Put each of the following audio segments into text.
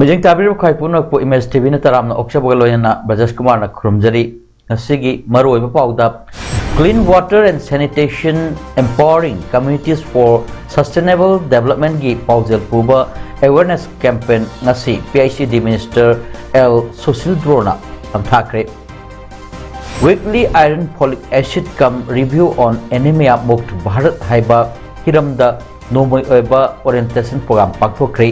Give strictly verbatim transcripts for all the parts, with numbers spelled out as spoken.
ꯃꯤꯠꯌꯦꯡ ꯇꯥꯕꯤꯔꯤꯕ ꯈ꯭ꯋꯥꯏ ꯄꯨꯝꯅꯃꯛꯄꯨ ꯏꯃꯦꯖ ꯇꯤ ꯚꯤꯅ ꯇꯔꯥꯝꯅ ꯑꯣꯛꯆꯕꯒ ꯂꯣꯏꯅꯅ ꯕ꯭ꯔꯖꯦꯁ ꯀꯨꯃꯥꯔꯅ ꯈꯨꯔꯨꯝꯖꯔꯤ꯫ ꯉꯁꯤꯒꯤ ꯃꯔꯨꯑꯣꯏꯕ ꯄꯥꯎꯗ, Clean Water and Sanitation, Empowering Communities for Sustainable Developmentꯀꯤ ꯄꯥꯎꯖꯦꯜ ꯄꯨꯕ awareness campaign ꯉꯁꯤ P I C D Minister L ꯁꯨꯁꯤꯜꯗ꯭ꯔꯣꯅ ꯂꯝꯊꯥꯈ꯭ꯔꯦ꯫ Weekly Iron Folic Acid cum Review on Anemia Mukt Bharat ꯍꯥꯏꯕ ꯍꯤꯔꯝꯗ ꯅꯣꯡꯃꯒꯤ ꯑꯣꯏꯕ orientation program ꯄꯥꯡꯊꯣꯛꯈ꯭ꯔꯦ꯫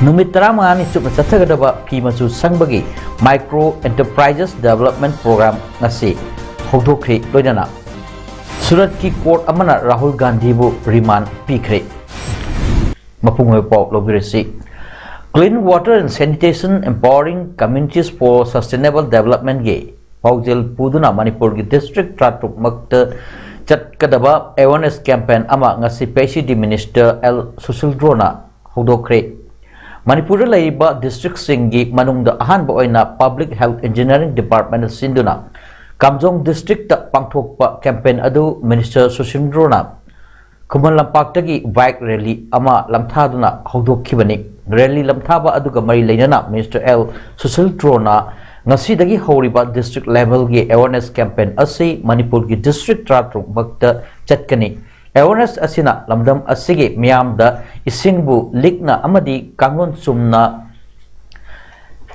ꯅꯨꯃꯤꯠ ꯇꯔꯥꯃꯉꯥꯅꯤ ꯆꯨꯞꯅ ꯆꯠꯊꯒꯗꯕ ꯐꯤ ꯃꯆꯨ ꯁꯪꯕꯒꯤ Micro Enterprises Development Program ꯉꯁꯤ ꯍꯧꯗꯣꯛꯈ꯭ꯔꯦ꯫ ꯂꯣꯏꯅꯅ ꯁꯨꯔꯠꯀꯤ court ꯑꯃꯅ ꯔꯥꯍꯨꯜ ꯒꯥꯟꯙꯤꯕꯨ remand ꯄꯤꯈ꯭ꯔꯦ꯫ ꯃꯄꯨꯡ ꯑꯣꯏꯕ ꯄꯥꯎ ꯂꯧꯕꯤꯔꯁꯤ꯫ Clean Water and Sanitation, Empowering Communities for Sustainable Developmentꯀꯤ ꯄꯥꯎꯖꯦꯜ ꯄꯨꯗꯨꯅ ꯃꯅꯤꯄꯨꯔꯒꯤ district ꯇꯔꯥꯇꯔꯨꯛꯃꯛꯇ ꯆꯠꯀꯗꯕ awareness campaign ꯑꯃ ꯉꯁꯤ P I C D Minister L ꯁꯨꯁꯤꯜꯗ꯭ꯔꯣꯅ ꯍꯧꯗꯣꯛꯈ꯭ꯔꯦ꯫ ꯃꯅꯤꯄꯨꯔꯗ ꯂꯩꯔꯤꯕ districtꯁꯤꯡꯒꯤ ꯃꯅꯨꯡꯗ ꯑꯍꯥꯟꯕ ꯑꯣꯏꯅ Public Health Engineering Department ꯁꯤꯟꯗꯨꯅ ꯀꯥꯝꯖꯣꯡ districtꯇ ꯄꯥꯡꯊꯣꯛꯄ campaign ꯑꯗꯨ Minister ꯁꯨꯁꯤꯜꯗ꯭ꯔꯣꯅ ꯈꯨꯃꯟ ꯂꯝꯄꯥꯛꯇꯒꯤ bike rally ꯑꯃ ꯂꯝꯊꯥꯗꯨꯅ ꯍꯧꯗꯣꯛꯈꯤꯕꯅꯤ꯫ Rally ꯂꯝꯊꯥꯕ ꯑꯗꯨꯒ ꯃꯔꯤ ꯂꯩꯅꯅ Minister L ꯁꯨꯁꯤꯜꯗ꯭ꯔꯣꯅ ꯉꯁꯤꯗꯒꯤ ꯍꯧꯔꯤꯕ district levelꯒꯤ awareness campaign ꯑꯁꯤ ꯃꯅꯤꯄꯨꯔꯒꯤ district ꯇꯔꯥꯇꯔꯨꯛꯃꯛꯇ ꯆꯠꯀꯅꯤ꯫ Awareness ꯑꯁꯤꯅ ꯂꯝꯗꯝ ꯑꯁꯤꯒꯤ ꯃꯤꯌꯥꯝꯗ ꯏꯁꯤꯡꯕꯨ ꯂꯤꯛꯅ ꯑꯃꯗꯤ ꯀꯥꯡꯂꯣꯟ ꯆꯨꯝꯅ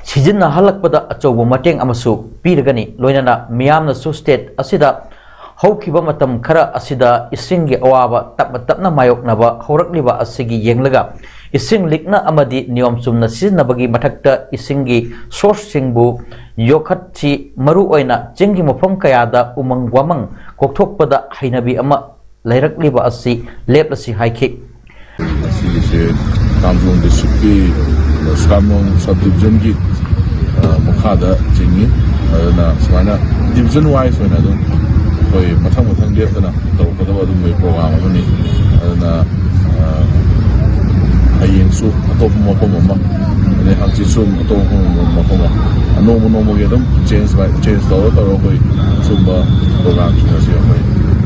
ꯁꯤꯖꯤꯟꯅꯍꯜꯂꯛꯄꯗ ꯑꯆꯧꯕ ꯃꯇꯦꯡ ꯑꯃꯁꯨ ꯄꯤꯔꯒꯅꯤ꯫ ꯂꯣꯏꯅꯅ ꯃꯤꯌꯥꯝꯅꯁꯨ state ꯑꯁꯤꯗ ꯍꯧꯈꯤꯕ ꯃꯇꯝ ꯈꯔ ꯑꯁꯤꯗ ꯏꯁꯤꯡꯒꯤ ꯑꯋꯥꯕ ꯇꯞꯅ ꯇꯞꯅ ꯃꯥꯌꯣꯛꯅꯕ ꯍꯧꯔꯛꯂꯤꯕ ꯑꯁꯤꯒꯤ ꯌꯦꯡꯂꯒ ꯏꯁꯤꯡ ꯂꯤꯛꯅ ꯑꯃꯗꯤ ꯅꯤꯌꯣꯝ ꯆꯨꯝꯅ ꯁꯤꯖꯤꯟꯅꯕꯒꯤ ꯃꯊꯛꯇ ꯏꯁꯤꯡꯒꯤ sourceꯁꯤꯡꯕꯨ ꯌꯣꯛꯈꯠꯁꯤ꯫ ꯃꯔꯨꯑꯣꯏꯅ ꯆꯤꯡꯒꯤ ꯃꯐꯝ ꯀꯌꯥꯗ ꯎꯃꯪ ꯋꯥꯃꯪ ꯀꯣꯛꯊꯣꯛꯄꯗ ꯍꯩꯅꯕꯤ ꯑꯃ ꯂꯩꯔꯛꯂꯤꯕ ꯑꯁꯤ ꯂꯦꯞꯂꯁꯤ ꯍꯥꯏꯈꯤ꯫ ꯑꯁꯤꯒꯤꯁꯦ ꯀꯥꯝꯖꯣꯡ ꯗꯤꯁꯇ꯭ꯔꯤꯛꯀꯤ ꯁꯨꯀꯥꯝꯖꯣꯡ ꯁꯕ ꯗꯤꯕꯤꯖꯟꯒꯤ ꯃꯈꯥꯗ ꯆꯤꯡꯏ꯫ ꯑꯗꯨꯅ ꯁꯨꯃꯥꯏꯅ ꯗꯤꯕꯤꯖꯟ ꯋꯥꯏꯁ ꯑꯣꯏꯅ ꯑꯗꯨꯝ ꯑꯩꯈꯣꯏ ꯃꯊꯪ ꯃꯊꯪ ꯂꯦꯞꯇꯅ ꯇꯧꯔꯛꯀꯗꯕ ꯑꯗꯨꯝꯕꯒꯤ ꯄ꯭ꯔꯣꯒ꯭ꯔꯥꯝ ꯑꯃꯅꯤ꯫ ꯑꯗꯨꯅ ꯍꯌꯦꯡꯁꯨ ꯑꯇꯣꯞꯄ ꯃꯐꯝ ꯑꯃ, ꯑꯗꯩ ꯍꯪꯆꯤꯠꯁꯨ ꯑꯇꯣꯞꯄ ꯃꯐꯝ ꯑꯃ, ꯅꯣꯡꯃ ꯅꯣꯡꯃꯒꯤ ꯑꯗꯨꯝ ꯆꯦꯟꯖ ꯆꯦꯟꯖ ꯇꯧꯔ ꯇꯧꯔ ꯑꯩꯈꯣꯏ ꯁꯨꯝꯕ ꯄ꯭ꯔꯣꯒ꯭ꯔꯥꯝꯁꯤꯡ ꯑꯁꯤ ꯑꯩꯈꯣꯏ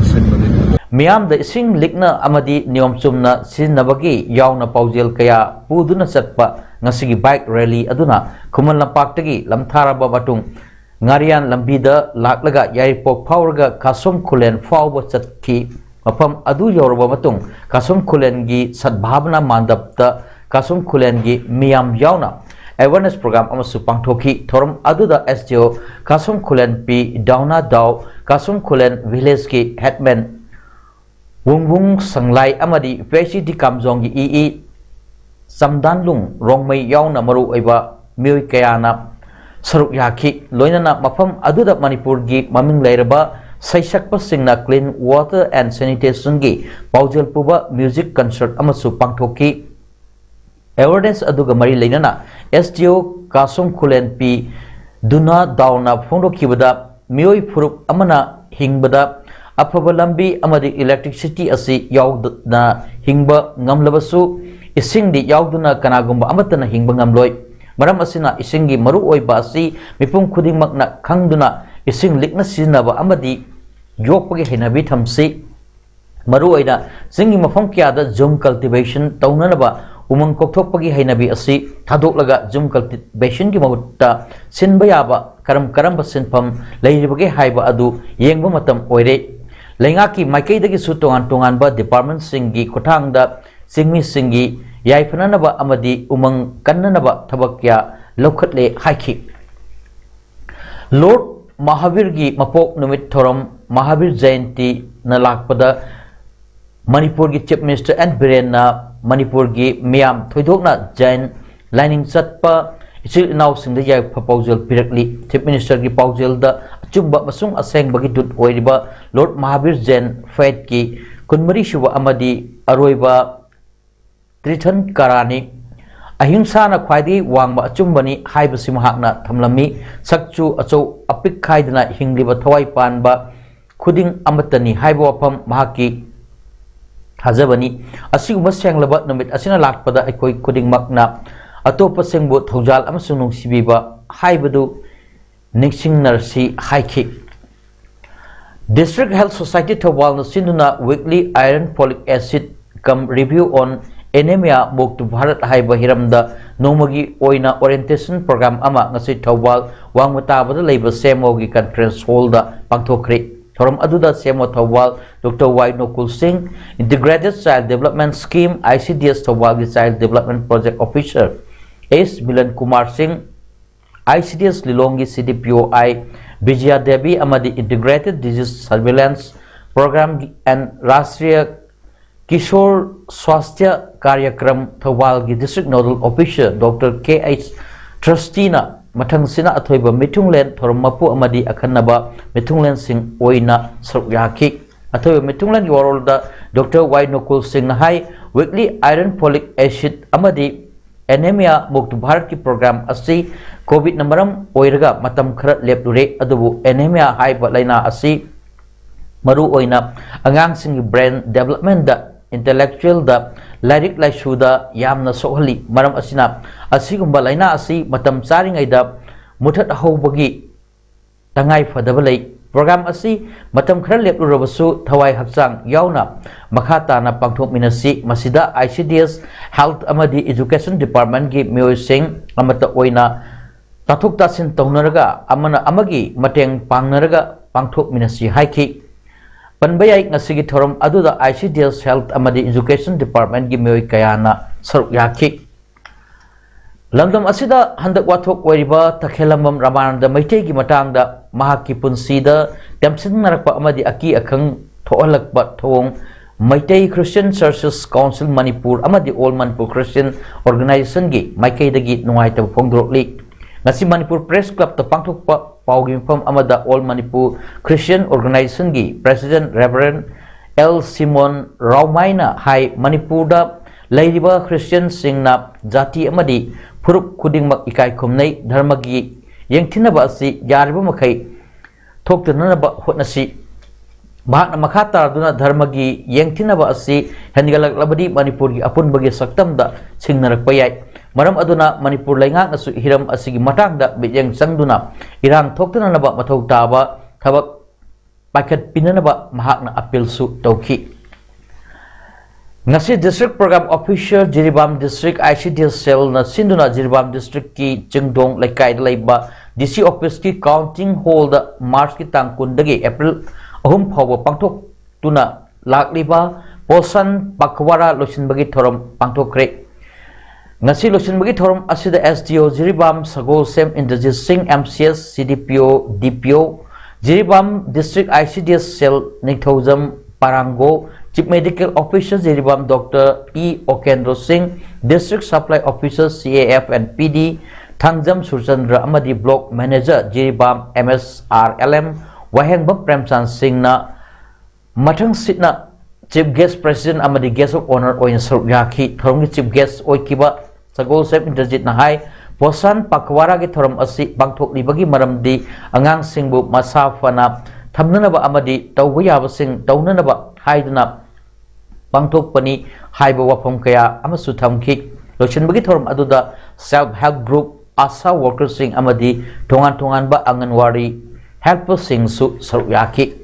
ꯁꯤꯟꯕꯅꯤ꯫ ꯃꯤꯌꯥꯝꯗ ꯏꯁꯤꯡ ꯂꯤꯛꯅ ꯑꯃꯗꯤ ꯅꯤꯌꯣꯝ ꯆꯨꯝꯅ ꯁꯤꯖꯤꯟꯅꯕꯒꯤ ꯌꯥꯎꯅ ꯄꯥꯎꯖꯦꯜ ꯀꯌꯥ ꯄꯨꯗꯨꯅ ꯆꯠꯄ ꯉꯁꯤꯒꯤ ꯕꯥꯏꯛ ꯔꯦꯂꯤ ꯑꯗꯨꯅ ꯈꯨꯃꯟ ꯂꯝꯄꯥꯛꯇꯒꯤ ꯂꯝꯊꯥꯔꯕ ꯃꯇꯨꯡ, ꯉꯥꯔꯤꯌꯥꯟ ꯂꯝꯕꯤꯗ ꯂꯥꯛꯂꯒ ꯌꯥꯏꯔꯤꯄꯣꯛ ꯐꯥꯎꯔꯒ ꯀꯥꯁꯣꯝ ꯈꯨꯂꯦꯟ ꯐꯥꯎꯕ ꯆꯠꯈꯤ꯫ ꯃꯐꯝ ꯑꯗꯨ ꯌꯧꯔꯕ ꯃꯇꯨꯡ ꯀꯥꯁꯣꯝ ꯈꯨꯂꯦꯟꯒꯤ ꯁꯗꯚꯥꯕꯅꯥ ꯃꯥꯟꯗꯞꯇ ꯀꯥꯁꯣꯝ ꯈꯨꯂꯦꯟꯒꯤ ꯃꯤꯌꯥꯝ ꯌꯥꯎꯅ ꯑꯦꯋꯥꯔꯅꯦꯁ ꯄ꯭ꯔꯣꯒ꯭ꯔꯥꯝ ꯑꯃꯁꯨ ꯄꯥꯡꯊꯣꯛꯈꯤ꯫ ꯊꯧꯔꯝ ꯑꯗꯨꯗ ꯑꯦꯁ ꯗꯤ ꯑꯣ ꯀꯥꯁꯣꯝ ꯈꯨꯂꯦꯟ ꯄꯤ ꯗꯥꯎꯅꯥ ꯗꯥꯎ, ꯀꯥꯁꯣꯝ ꯈꯨꯂꯦꯟ ꯚꯤꯂꯦꯖꯀꯤ ꯍꯦꯗꯃꯦꯟ ꯋꯨꯡꯋꯨꯡ ꯁꯪꯂꯥꯏ ꯑꯃꯗꯤ ꯄꯤ ꯑꯩꯆ ꯏ ꯗꯤ ꯀꯥꯝꯖꯣꯡꯒꯤ ꯏ ꯏ ꯆꯝꯗꯥꯟꯂꯨꯡ ꯔꯣꯡꯃꯩ ꯌꯥꯎꯅ ꯃꯔꯨꯑꯣꯏꯕ ꯃꯤꯑꯣꯏ ꯀꯌꯥꯅ ꯁꯔꯨꯛ ꯌꯥꯈꯤ꯫ ꯂꯣꯏꯅꯅ ꯃꯐꯝ ꯑꯗꯨꯗ ꯃꯅꯤꯄꯨꯔꯒꯤ ꯃꯃꯤꯡ ꯂꯩꯔꯕ ꯁꯩꯁꯛꯄꯁꯤꯡꯅ Clean Water and Sanitationꯒꯤ ꯄꯥꯎꯖꯦꯜ ꯄꯨꯕ ꯃ꯭ꯌꯨꯖꯤꯛ ꯀꯟꯁꯔꯠ ꯑꯃꯁꯨ ꯄꯥꯡꯊꯣꯛꯈꯤ꯫ ꯑꯦꯋꯥꯔꯅꯦꯁ ꯑꯗꯨꯒ ꯃꯔꯤ ꯂꯩꯅꯅ ꯑꯦꯁ ꯗꯤ ꯑꯣ ꯀꯥꯁꯨꯝ ꯈꯨꯂꯦꯟ ꯄꯤ ꯗꯨꯅꯥ ꯗꯥꯎꯅ ꯐꯣꯡꯗꯣꯛꯈꯤꯕꯗ, ꯃꯤꯑꯣꯏ ꯐꯨꯔꯨꯞ ꯑꯃꯅ ꯍꯤꯡꯕꯗ ꯑꯐꯕ ꯂꯝꯕꯤ ꯑꯃꯗꯤ ꯏꯂꯦꯛꯇ꯭ꯔꯤꯁꯤꯇꯤ ꯑꯁꯤ ꯌꯥꯎꯗꯅ ꯍꯤꯡꯕ ꯉꯝꯂꯕꯁꯨ, ꯏꯁꯤꯡꯗꯤ ꯌꯥꯎꯗꯨꯅ ꯀꯅꯥꯒꯨꯝꯕ ꯑꯃꯠꯇꯅ ꯍꯤꯡꯕ ꯉꯝꯂꯣꯏ꯫ ꯃꯔꯝ ꯑꯁꯤꯅ ꯏꯁꯤꯡꯒꯤ ꯃꯔꯨꯑꯣꯏꯕ ꯑꯁꯤ ꯃꯤꯄꯨꯝ ꯈꯨꯗꯤꯡꯃꯛꯅ ꯈꯪꯗꯨꯅ ꯏꯁꯤꯡ ꯂꯤꯛꯅ ꯁꯤꯖꯤꯟꯅꯕ ꯑꯃꯗꯤ ꯌꯣꯛꯄꯒꯤ ꯍꯩꯅꯕꯤ ꯊꯝꯁꯤ꯫ ꯃꯔꯨꯑꯣꯏꯅ ꯆꯤꯡꯒꯤ ꯃꯐꯝ ꯀꯌꯥꯗ ꯖꯨꯝ ꯀꯜꯇꯤꯚꯦꯁꯟ ꯇꯧꯅꯅꯕ ꯎꯃꯪ ꯀꯣꯛꯊꯣꯛꯄꯒꯤ ꯍꯩꯅꯕꯤ ꯑꯁꯤ ꯊꯥꯗꯣꯛꯂꯒ ꯖꯨꯝ ꯀꯜꯇꯤꯚꯦꯁꯟꯒꯤ ꯃꯍꯨꯠꯇ ꯁꯤꯟꯕ ꯌꯥꯕ ꯀꯔꯝ ꯀꯔꯝꯕ ꯁꯤꯟꯐꯝ ꯂꯩꯔꯤꯕꯒꯦ ꯍꯥꯏꯕ ꯑꯗꯨ ꯌꯦꯡꯕ ꯃꯇꯝ ꯑꯣꯏꯔꯦ꯫ ꯂꯩꯉꯥꯛꯀꯤ ꯃꯥꯏꯀꯩꯗꯒꯤꯁꯨ ꯇꯣꯉꯥꯟ ꯇꯣꯉꯥꯟꯕ ꯗꯤꯄꯥꯔꯠꯃꯦꯟꯁꯤꯡꯒꯤ ꯈꯨꯠꯊꯥꯡꯗ ꯆꯤꯡꯃꯤꯁꯤꯡꯒꯤ ꯌꯥꯏꯐꯅꯅꯕ ꯑꯃꯗꯤ ꯎꯃꯪ ꯀꯟꯅꯅꯕ ꯊꯕꯛ ꯀꯌꯥ ꯂꯧꯈꯠꯂꯦ ꯍꯥꯏꯈꯤ꯫ ꯂꯣꯔꯗ ꯃꯍꯥꯕꯤꯔꯒꯤ ꯃꯄꯣꯛ ꯅꯨꯃꯤꯠ ꯊꯧꯔꯝ ꯃꯍꯥꯕꯤꯔ ꯖꯌꯟꯇꯤꯅ ꯂꯥꯛꯄꯗ ꯃꯅꯤꯄꯨꯔꯒꯤ ꯆꯤꯐ ꯃꯤꯅꯤꯁꯇꯔ ꯑꯦꯟ ꯕꯤꯔꯦꯟꯅ ꯃꯅꯤꯄꯨꯔꯒꯤ ꯃꯤꯌꯥꯝ ꯊꯣꯏꯗꯣꯛꯅ ꯖꯌꯟ ꯂꯥꯏꯅꯤꯡ ꯆꯠꯄ ꯏꯆꯤꯜ ꯏꯅꯥꯎꯁꯤꯡꯗ ꯌꯥꯏꯐ ꯄꯥꯎꯖꯦꯜ ꯄꯤꯔꯛꯂꯤ꯫ ꯆꯤꯐ ꯃꯤꯅꯤꯁꯇꯔꯒꯤ ꯄꯥꯎꯖꯦꯜꯗ ꯑꯆꯨꯝꯕ ꯑꯃꯁꯨꯡ ꯑꯁꯦꯡꯕꯒꯤ ꯗꯨꯠ ꯑꯣꯏꯔꯤꯕ ꯂꯣꯔꯗ ꯃꯍꯥꯕꯤꯔ ꯖꯦꯟ ꯐꯦꯠꯀꯤ ꯀꯨꯟꯃꯔꯤ ꯁꯨꯕ ꯑꯃꯗꯤ ꯑꯔꯣꯏꯕ ꯇ꯭ꯔꯤꯊꯟ ꯀꯔꯥꯅꯤ꯫ ꯑꯍꯤꯡꯁꯥꯅ ꯈ꯭ꯋꯥꯏꯗꯒꯤ ꯋꯥꯡꯕ ꯑꯆꯨꯝꯕꯅꯤ ꯍꯥꯏꯕꯁꯤ ꯃꯍꯥꯛꯅ ꯊꯝꯂꯝꯃꯤ꯫ ꯁꯛꯆꯨ ꯑꯆꯧ ꯑꯄꯤꯛ ꯈꯥꯏꯗꯅ ꯍꯤꯡꯂꯤꯕ ꯊꯋꯥꯏ ꯄꯥꯟꯕ ꯈꯨꯗꯤꯡ ꯑꯃꯠꯇꯅꯤ ꯍꯥꯏꯕ ꯋꯥꯐꯝ ꯃꯍꯥꯛꯀꯤ ꯊꯥꯖꯕꯅꯤ꯫ ꯑꯁꯤꯒꯨꯝꯕ ꯁꯦꯡꯂꯕ ꯅꯨꯃꯤꯠ ꯑꯁꯤꯅ ꯂꯥꯛꯄꯗ ꯑꯩꯈꯣꯏ ꯈꯨꯗꯤꯡꯃꯛꯅ ꯑꯇꯣꯞꯄꯁꯤꯡꯕꯨ ꯊꯧꯖꯥꯜ ꯑꯃꯁꯨꯡ ꯅꯨꯡꯁꯤꯕꯤꯕ ꯍꯥꯏꯕꯗꯨ ꯅꯤꯡꯁꯤꯡꯅꯔꯁꯤ ꯍꯥꯏꯈꯤ꯫ District Health Society ꯊꯧꯕꯥꯜꯅ ꯁꯤꯟꯗꯨꯅ Weekly Iron Folic Acid cum Review on Anemia, Mukta Bharat ꯍꯥꯏꯕ ꯍꯤꯔꯝꯗ ꯅꯣꯡꯃꯒꯤ ꯑꯣꯏꯅ orientation program ꯑꯃ ꯉꯁꯤ ꯊꯧꯕꯥꯜ ꯋꯥꯡꯃ ꯇꯥꯕꯗ ꯂꯩꯕ ꯁꯤ ꯑꯦꯝ ꯑꯣꯒꯤ conference hall ꯗ ꯄꯥꯡꯊꯣꯛꯈ꯭ꯔꯦ꯫ ꯊꯧꯔꯝ ꯑꯗꯨꯗ ꯁꯤ ꯑꯦꯝ ꯑꯣ ꯊꯧꯕꯥꯜ ꯗꯣꯛꯇꯔ ꯋꯥꯏ ꯅꯣꯀꯨꯜ ꯁꯤꯡ, Integrated Child Development Scheme, I C D S ꯊꯧꯕꯥꯜꯒꯤ Child Development Project Officer S Milan Kumar ꯁꯤꯡ, I C D S ꯂꯤꯂꯣꯡꯒꯤ C D P O I Bijaya Devi ꯑꯃꯗꯤ Integrated Disease Surveillance Program and Rashtriya Kishor Swasthya Karyakram ꯊꯧꯕꯥꯜꯒꯤ District Nodal Officer doctor K H ꯇ꯭ꯔꯁꯇꯤꯅ ꯃꯊꯪꯁꯤꯅ ꯑꯊꯣꯏꯕ ꯃꯤꯊꯨꯡꯂꯦꯟ ꯊꯧꯔꯝ ꯃꯄꯨ ꯑꯃꯗꯤ ꯑꯈꯟꯅꯕ ꯃꯤꯊꯨꯡꯂꯦꯟꯁꯤꯡ ꯑꯣꯏꯅ ꯁꯔꯨꯛ ꯌꯥꯈꯤ꯫ ꯑꯊꯣꯏꯕ ꯃꯤꯊꯨꯡꯂꯦꯟꯒꯤ ꯋꯥꯔꯣꯜꯗ ꯗꯣꯛꯇꯔ ꯋꯥꯏ ꯅꯣꯀꯨꯜ ꯁꯤꯡꯅ ꯍꯥꯏ, Weekly Iron Folic Acid ꯑꯃꯗꯤ Anemia Mukt Bharat ꯀꯤ program ꯑꯁꯤ COVID ꯅ ꯃꯔꯝ ꯑꯣꯏꯔꯒ ꯃꯇꯝ ꯈꯔ ꯂꯦꯞꯂꯨꯔꯦ, ꯑꯗꯨꯕꯨ anemia ꯍꯥꯏꯕ ꯂꯥꯏꯅꯥ ꯑꯁꯤ ꯃꯔꯨ ꯑꯣꯏꯅ ꯑꯉꯥꯡꯁꯤꯡꯒꯤ brain development ꯗ, intellectual ꯗ, ꯂꯥꯏꯔꯤꯛ ꯂꯥꯏꯁꯨꯗ ꯌꯥꯝꯅ ꯁꯣꯛꯍꯜꯂꯤ꯫ ꯃꯔꯝ ꯑꯁꯤꯅ ꯑꯁꯤꯒꯨꯝꯕ ꯂꯥꯏꯅꯥ ꯑꯁꯤ ꯃꯇꯝ ꯆꯥꯔꯤꯉꯩꯗ ꯃꯨꯊꯠꯍꯧꯕꯒꯤ ꯇꯉꯥꯏ ꯐꯗꯕ ꯂꯩ꯫ Program ꯑꯁꯤ ꯃꯇꯝ ꯈꯔ ꯂꯦꯞꯂꯨꯔꯕꯁꯨ ꯊꯋꯥꯏ ꯍꯛꯆꯥꯡ ꯌꯥꯎꯅ ꯃꯈꯥ ꯇꯥꯅ ꯄꯥꯡꯊꯣꯛꯃꯤꯟꯅꯁꯤ꯫ ꯃꯁꯤꯗ I C D S, Health ꯑꯃꯗꯤ Education Department ꯀꯤ ꯃꯤꯑꯣꯏꯁꯤꯡ ꯑꯃꯠꯇ ꯑꯣꯏꯅ ꯇꯥꯊꯣꯛ ꯇꯥꯁꯤꯟ ꯇꯧꯅꯔꯒ ꯑꯃꯅ ꯑꯃꯒꯤ ꯃꯇꯦꯡ ꯄꯥꯡꯅꯔꯒ ꯄꯥꯡꯊꯣꯛꯃꯤꯟꯅꯁꯤ ꯍꯥꯏꯈꯤ꯫ ꯄꯟꯕ ꯌꯥꯏ, ꯉꯁꯤꯒꯤ ꯊꯧꯔꯝ ꯑꯗꯨꯗ I C D S, Health ꯑꯃꯗꯤ Education Department ꯀꯤ ꯃꯤꯑꯣꯏ ꯀꯌꯥꯅ ꯁꯔꯨꯛ ꯌꯥꯈꯤ꯫ ꯂꯝꯗꯝ ꯑꯁꯤꯗ ꯍꯟꯗꯛ ꯋꯥꯊꯣꯛ ꯑꯣꯏꯔꯤꯕ ꯇꯈꯦꯂꯝꯕꯝ ꯔꯃꯥꯅꯟꯗ ꯃꯩꯇꯩꯒꯤ ꯃꯇꯥꯡꯗ ꯃꯍꯥꯛꯀꯤ ꯄꯨꯟꯁꯤꯗ ꯇꯦꯝꯁꯤꯟꯅꯔꯛꯄ ꯑꯃꯗꯤ ꯑꯀꯤ ꯑꯈꯪ ꯊꯣꯛꯍꯜꯂꯛꯄ ꯊꯧꯑꯣꯡ Meitei Christian Churches Council Manipur ꯑꯃꯗꯤ All Manipur Christian Organization ꯒꯤ ꯃꯥꯏꯀꯩꯗꯒꯤ ꯅꯨꯡꯉꯥꯏꯇꯕ ꯐꯣꯡꯗꯣꯔꯛꯂꯤ꯫ ꯉꯁꯤ ꯃꯅꯤꯄꯨꯔ Press Club ꯇ ꯄꯥꯡꯊꯣꯛꯄ ꯄꯥꯎꯒꯤ ꯃꯤꯐꯝ ꯑꯃꯗ All Manipur Christian Organizationꯒꯤ President Reverend L Simon Raomaina ꯍꯥꯏ, ꯃꯅꯤꯄꯨꯔꯗ ꯂꯩꯔꯤꯕ ꯈ꯭ꯔꯤꯁꯇꯤꯌꯟꯁꯤꯡꯅ ꯖꯥꯇꯤ ꯑꯃꯗꯤ ꯐꯨꯔꯨꯞ ꯈꯨꯗꯤꯡꯃꯛ ꯏꯀꯥꯏ ꯈꯨꯝꯅꯩ, ꯙꯔꯃꯒꯤ ꯌꯦꯡꯊꯤꯅꯕ ꯑꯁꯤ ꯌꯥꯔꯤꯕ ꯃꯈꯩ ꯊꯣꯛꯇꯅꯅꯕ ꯍꯣꯠꯅꯁꯤ꯫ ꯃꯍꯥꯛꯅ ꯃꯈꯥ ꯇꯥꯗꯨꯅ ꯙꯔꯃꯒꯤ ꯌꯦꯡꯊꯤꯅꯕ ꯑꯁꯤ ꯍꯦꯟꯒꯠꯂꯛꯂꯕꯗꯤ ꯃꯅꯤꯄꯨꯔꯒꯤ ꯑꯄꯨꯟꯕꯒꯤ ꯁꯛꯇꯝꯗ ꯁꯤꯡꯅꯔꯛꯄ ꯌꯥꯏ꯫ ꯃꯔꯝ ꯑꯗꯨꯅ ꯃꯅꯤꯄꯨꯔ ꯂꯩꯉꯥꯛꯅꯁꯨ ꯍꯤꯔꯝ ꯑꯁꯤꯒꯤ ꯃꯇꯥꯡꯗ ꯃꯤꯠꯌꯦꯡ ꯆꯪꯗꯨꯅ ꯏꯔꯥꯡ ꯊꯣꯛꯇꯅꯅꯕ ꯃꯊꯧ ꯇꯥꯕ ꯊꯕꯛ ꯄꯥꯏꯈꯠꯄꯤꯅꯅꯕ ꯃꯍꯥꯛꯅ ꯑꯄꯤꯜꯁꯨ ꯇꯧꯈꯤ꯫ ꯉꯁꯤ District Program Officer, Jiribam District I C D S Cellꯅ ꯁꯤꯟꯗꯨꯅ ꯖꯤꯔꯤꯕꯥꯝ Districtꯀꯤ ꯆꯤꯡꯗꯣꯡ ꯂꯩꯀꯥꯏꯗ ꯂꯩꯕ D C Officeꯀꯤ Counting Hallꯗ Marchꯀꯤ ꯇꯥꯡ ꯀꯨꯟꯗꯒꯤ April ꯑꯍꯨꯝ ꯐꯥꯎꯕ ꯄꯥꯡꯊꯣꯛꯇꯨꯅ ꯂꯥꯛꯂꯤꯕ Poshan Pakhwara ꯂꯣꯏꯁꯤꯟꯕꯒꯤ ꯊꯧꯔꯝ ꯄꯥꯡꯊꯣꯛꯈ꯭ꯔꯦ꯫ ꯉꯁꯤ ꯂꯣꯏꯁꯤꯟꯕꯒꯤ ꯊꯧꯔꯝ ꯑꯁꯤꯗ S D O ꯖꯤꯔꯤꯕꯥꯝ ꯁꯒꯣꯜꯁꯦꯝ ꯏꯟꯗ꯭ꯔꯖꯤꯠ ꯁꯤꯡ, M C S, C D P O, D P O, Jiribam District I C D S Cell Ningthoujam ꯄꯥꯔꯥꯡꯒꯣ, Chief Medical Officer Jiribam Doctor E Okendro Singh, District Supply Officer C A F and P D Thangjam Surchandra ꯑꯃꯗꯤ Block Manager Jiribam M S R L M ꯋꯥꯍꯦꯡꯕꯝ ꯄ꯭ꯔꯦꯝꯆꯥꯟ ꯁꯤꯡꯅ ꯃꯊꯪꯁꯤꯠꯅ Chief Guest, President ꯑꯃꯗꯤ Guest of Honour ꯑꯣꯏꯅ ꯁꯔꯨꯛ ꯌꯥꯈꯤ꯫ ꯊꯧꯔꯝꯒꯤ Chief Guest ꯑꯣꯏꯈꯤꯕ ꯁꯒꯣꯜꯁꯦꯝ ꯏꯟꯗ꯭ꯔꯖꯤꯠꯅ ꯍꯥꯏ, Poshan Pakhwaraꯒꯤ ꯊꯧꯔꯝ ꯑꯁꯤ ꯄꯥꯡꯊꯣꯛꯂꯤꯕꯒꯤ ꯃꯔꯝꯗꯤ ꯑꯉꯥꯡꯁꯤꯡꯕꯨ ꯃꯁꯥ ꯐꯅ ꯊꯝꯅꯅꯕ ꯑꯃꯗꯤ ꯇꯧꯕ ꯌꯥꯕꯁꯤꯡ ꯇꯧꯅꯅꯕ ꯍꯥꯏꯗꯨꯅ ꯄꯥꯡꯊꯣꯛꯄꯅꯤ ꯍꯥꯏꯕ ꯋꯥꯐꯝ ꯀꯌꯥ ꯑꯃꯁꯨ ꯊꯝꯈꯤ꯫ ꯂꯣꯏꯁꯤꯟꯕꯒꯤ ꯊꯧꯔꯝ ꯑꯗꯨꯗ Self Help Group, ASHA Workerꯁꯤꯡ ꯑꯃꯗꯤ ꯇꯣꯉꯥꯟ ꯇꯣꯉꯥꯟꯕ ꯑꯪꯒꯟꯋꯥꯔꯤ helperꯁꯤꯡꯁꯨ ꯁꯔꯨꯛ ꯌꯥꯈꯤ꯫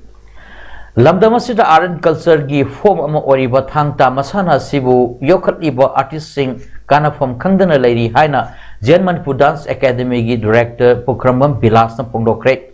ꯂꯝꯗꯝ ꯑꯁꯤꯗ Art and Cultureꯒꯤ form ꯑꯃ ꯑꯣꯏꯔꯤꯕ ꯊꯥꯡ ꯇꯥ ꯃꯁꯥꯟꯅ ꯑꯁꯤꯕꯨ ꯌꯣꯛꯈꯠꯂꯤꯕ artistꯁꯤꯡ ꯀꯥꯟꯅꯐꯝ ꯈꯪꯗꯅ ꯂꯩꯔꯤ ꯍꯥꯏꯅ Zen Manipur Dance Academyꯒꯤ Director ꯄꯨꯈ꯭ꯔꯝꯕꯝ ꯕꯤꯂꯥꯁꯅ ꯐꯣꯡꯗꯣꯛꯈ꯭ꯔꯦ꯫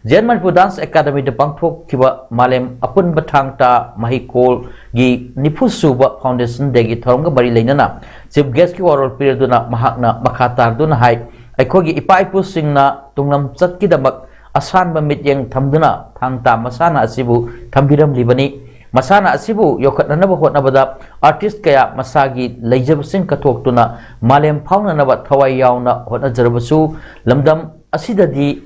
Zen Manipur Dance Academyꯗ ꯄꯥꯡꯊꯣꯛꯈꯤꯕ ꯃꯥꯂꯦꯝ ꯑꯄꯨꯟꯕ ꯊꯥꯡ ꯇꯥ ꯃꯍꯩꯀꯣꯜꯒꯤ ꯅꯤꯐꯨ ꯁꯨꯕ Foundation Dayꯒꯤ ꯊꯧꯔꯝꯒ ꯃꯔꯤ ꯂꯩꯅꯅ Chief Guestꯀꯤ ꯋꯥꯔꯣꯜ ꯄꯤꯔꯗꯨꯅ ꯃꯍꯥꯛꯅ ꯃꯈꯥ ꯇꯥꯔꯗꯨꯅ ꯍꯥꯏ, ꯑꯩꯈꯣꯏꯒꯤ ꯏꯄꯥ ꯏꯄꯨꯁꯤꯡꯅ ꯇꯨꯡꯂꯝꯆꯠꯀꯤꯗꯃꯛ ꯑꯁꯥꯟꯕ ꯃꯤꯠꯌꯦꯡ ꯊꯝꯗꯨꯅ ꯊꯥꯡ ꯇꯥ ꯃꯁꯥꯟꯅ ꯑꯁꯤꯕꯨ ꯊꯝꯕꯤꯔꯝꯂꯤꯕꯅꯤ꯫ ꯃꯁꯥꯟꯅ ꯑꯁꯤꯕꯨ ꯌꯣꯛꯈꯠꯅꯅꯕ ꯍꯣꯠꯅꯕꯗ artist ꯀꯌꯥ ꯃꯁꯥꯒꯤ ꯂꯩꯖꯕꯁꯤꯡ ꯀꯠꯊꯣꯛꯇꯨꯅ ꯃꯥꯂꯦꯝ ꯐꯥꯎꯅꯅꯕ ꯊꯋꯥꯏ ꯌꯥꯎꯅ ꯍꯣꯠꯅꯖꯔꯕꯁꯨ, ꯂꯝꯗꯝ ꯑꯁꯤꯗꯗꯤ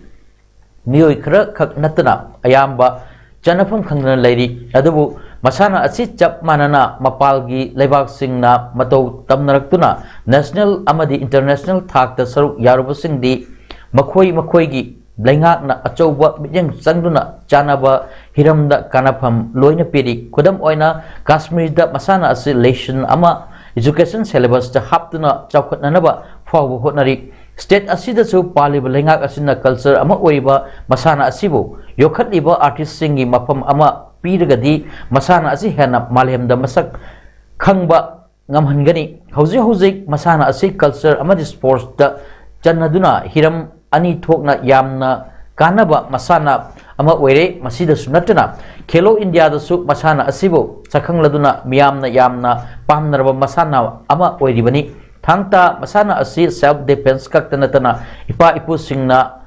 ꯃꯤꯑꯣꯏ ꯈꯔꯈꯛ ꯅꯠꯇꯅ ꯑꯌꯥꯝꯕ ꯆꯟꯅꯐꯝ ꯈꯪꯗꯅ ꯂꯩꯔꯤ꯫ ꯑꯗꯨꯕꯨ ꯃꯁꯥꯟꯅ ꯑꯁꯤ ꯆꯞ ꯃꯥꯟꯅꯅ ꯃꯄꯥꯜꯒꯤ ꯂꯩꯕꯥꯛꯁꯤꯡꯅ ꯃꯇꯧ ꯇꯝꯅꯔꯛꯇꯨꯅ ꯅꯦꯁꯅꯦꯜ ꯑꯃꯗꯤ ꯏꯟꯇꯔꯅꯦꯁꯅꯦꯜ ꯊꯥꯛꯇ ꯁꯔꯨꯛ ꯌꯥꯔꯨꯕꯁꯤꯡꯗꯤ ꯃꯈꯣꯏ ꯃꯈꯣꯏꯒꯤ ꯂꯩꯉꯥꯛꯅ ꯑꯆꯧꯕ ꯃꯤꯠꯌꯦꯡ ꯆꯪꯗꯨꯅ ꯆꯥꯟꯅꯕ ꯍꯤꯔꯝꯗ ꯀꯥꯟꯅꯐꯝ ꯂꯣꯏꯅ ꯄꯤꯔꯤ꯫ ꯈꯨꯗꯝ ꯑꯣꯏꯅ, ꯀꯥꯁꯃꯤꯔꯗ ꯃꯁꯥꯟꯅ ꯑꯁꯤ ꯂꯦꯁꯟ ꯑꯃ ꯏꯖꯨꯀꯦꯁꯟ ꯁꯦꯂꯦꯕꯁꯇ ꯍꯥꯞꯇꯨꯅ ꯆꯥꯎꯈꯠꯅꯅꯕ ꯐꯥꯎꯕ ꯍꯣꯠꯅꯔꯤ꯫ ꯁ꯭ꯇꯦꯠ ꯑꯁꯤꯗꯁꯨ ꯄꯥꯜꯂꯤꯕ ꯂꯩꯉꯥꯛ ꯑꯁꯤꯅ ꯀꯜꯆꯔ ꯑꯃ ꯑꯣꯏꯔꯤꯕ ꯃꯁꯥꯟꯅ ꯑꯁꯤꯕꯨ ꯌꯣꯛꯈꯠꯂꯤꯕ ꯑꯥꯔꯇꯤꯁꯁꯤꯡꯒꯤ ꯃꯐꯝ ꯑꯃ ꯄꯤꯔꯒꯗꯤ ꯃꯁꯥꯟꯅ ꯑꯁꯤ ꯍꯦꯟꯅ ꯃꯥꯂꯦꯝꯗ ꯃꯁꯛ ꯈꯪꯕ ꯉꯝꯍꯟꯒꯅꯤ꯫ ꯍꯧꯖꯤꯛ ꯍꯧꯖꯤꯛ ꯃꯁꯥꯟꯅ ꯑꯁꯤ ꯀꯜꯆꯔ ꯑꯃꯗꯤ ꯁ꯭ꯄꯣꯔꯠꯁꯇ ꯆꯟꯅꯗꯨꯅ ꯍꯤꯔꯝ ꯑꯅꯤ ꯊꯣꯛꯅ ꯌꯥꯝꯅ ꯀꯥꯟꯅꯕ ꯃꯁꯥꯟꯅ ꯑꯃ ꯑꯣꯏꯔꯦ꯫ ꯃꯁꯤꯗꯁꯨ ꯅꯠꯇꯅ ꯈꯦꯂꯣ ꯏꯟꯗꯤꯌꯥꯗꯁꯨ ꯃꯁꯥꯟꯅ ꯑꯁꯤꯕꯨ ꯁꯛꯈꯪꯂꯗꯨꯅ ꯃꯤꯌꯥꯝꯅ ꯌꯥꯝꯅ ꯄꯥꯝꯅꯔꯕ ꯃꯁꯥꯟꯅ ꯑꯃ ꯑꯣꯏꯔꯤꯕꯅꯤ꯫ ꯊꯥꯡ ꯇꯥ ꯃꯁꯥꯟꯅ ꯑꯁꯤ ꯁꯦꯜꯐ ꯗꯤꯐꯦꯟꯁ ꯈꯛꯇ ꯅꯠꯇꯅ ꯏꯄꯥ ꯏꯄꯨꯁꯤꯡꯅ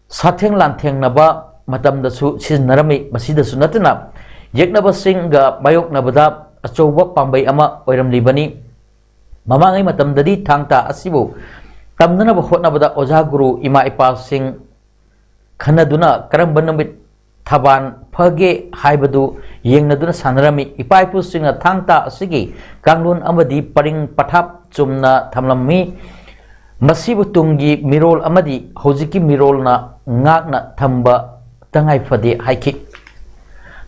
ꯁꯥꯊꯦꯡ ꯂꯥꯟꯊꯦꯡꯅꯕ ꯃꯇꯝꯗꯁꯨ ꯁꯤꯖꯤꯟꯅꯔꯝꯃꯤ꯫ ꯃꯁꯤꯗꯁꯨ ꯅꯠꯇꯅ ꯌꯦꯛꯅꯕꯁꯤꯡꯒ ꯃꯥꯌꯣꯛꯅꯕꯗ ꯑꯆꯧꯕ ꯄꯥꯝꯕꯩ ꯑꯃ ꯑꯣꯏꯔꯝꯂꯤꯕꯅꯤ꯫ ꯃꯃꯥꯡꯉꯩ ꯃꯇꯝꯗꯗꯤ ꯊꯥꯡ ꯇꯥ ꯑꯁꯤꯕꯨ ꯇꯝꯅꯅꯕ ꯍꯣꯠꯅꯕꯗ ꯑꯣꯖꯥ ꯒꯨꯔꯨ ꯏꯃꯥ ꯏꯄꯥꯁꯤꯡ ꯈꯟꯅꯗꯨꯅ ꯀꯔꯝꯕ ꯅꯨꯃꯤꯠ ꯊꯕꯥꯟ ꯐꯒꯦ ꯍꯥꯏꯕꯗꯨ ꯌꯦꯡꯅꯗꯨꯅ ꯁꯥꯟꯅꯔꯝꯃꯤ꯫ ꯏꯄꯥ ꯏꯄꯨꯁꯤꯡꯅ ꯊꯥꯡ ꯇꯥ ꯑꯁꯤꯒꯤ ꯀꯥꯡꯂꯣꯟ ꯑꯃꯗꯤ ꯄꯔꯤꯡ ꯄꯊꯥꯞ ꯆꯨꯝꯅ ꯊꯝꯂꯝꯃꯤ꯫ ꯃꯁꯤꯕꯨ ꯇꯨꯡꯒꯤ ꯃꯤꯔꯣꯜ ꯑꯃꯗꯤ ꯍꯧꯖꯤꯛꯀꯤ ꯃꯤꯔꯣꯜꯅ ꯉꯥꯛꯅ ꯊꯝꯕ ꯇꯉꯥꯏ ꯐꯗꯦ ꯍꯥꯏꯈꯤ꯫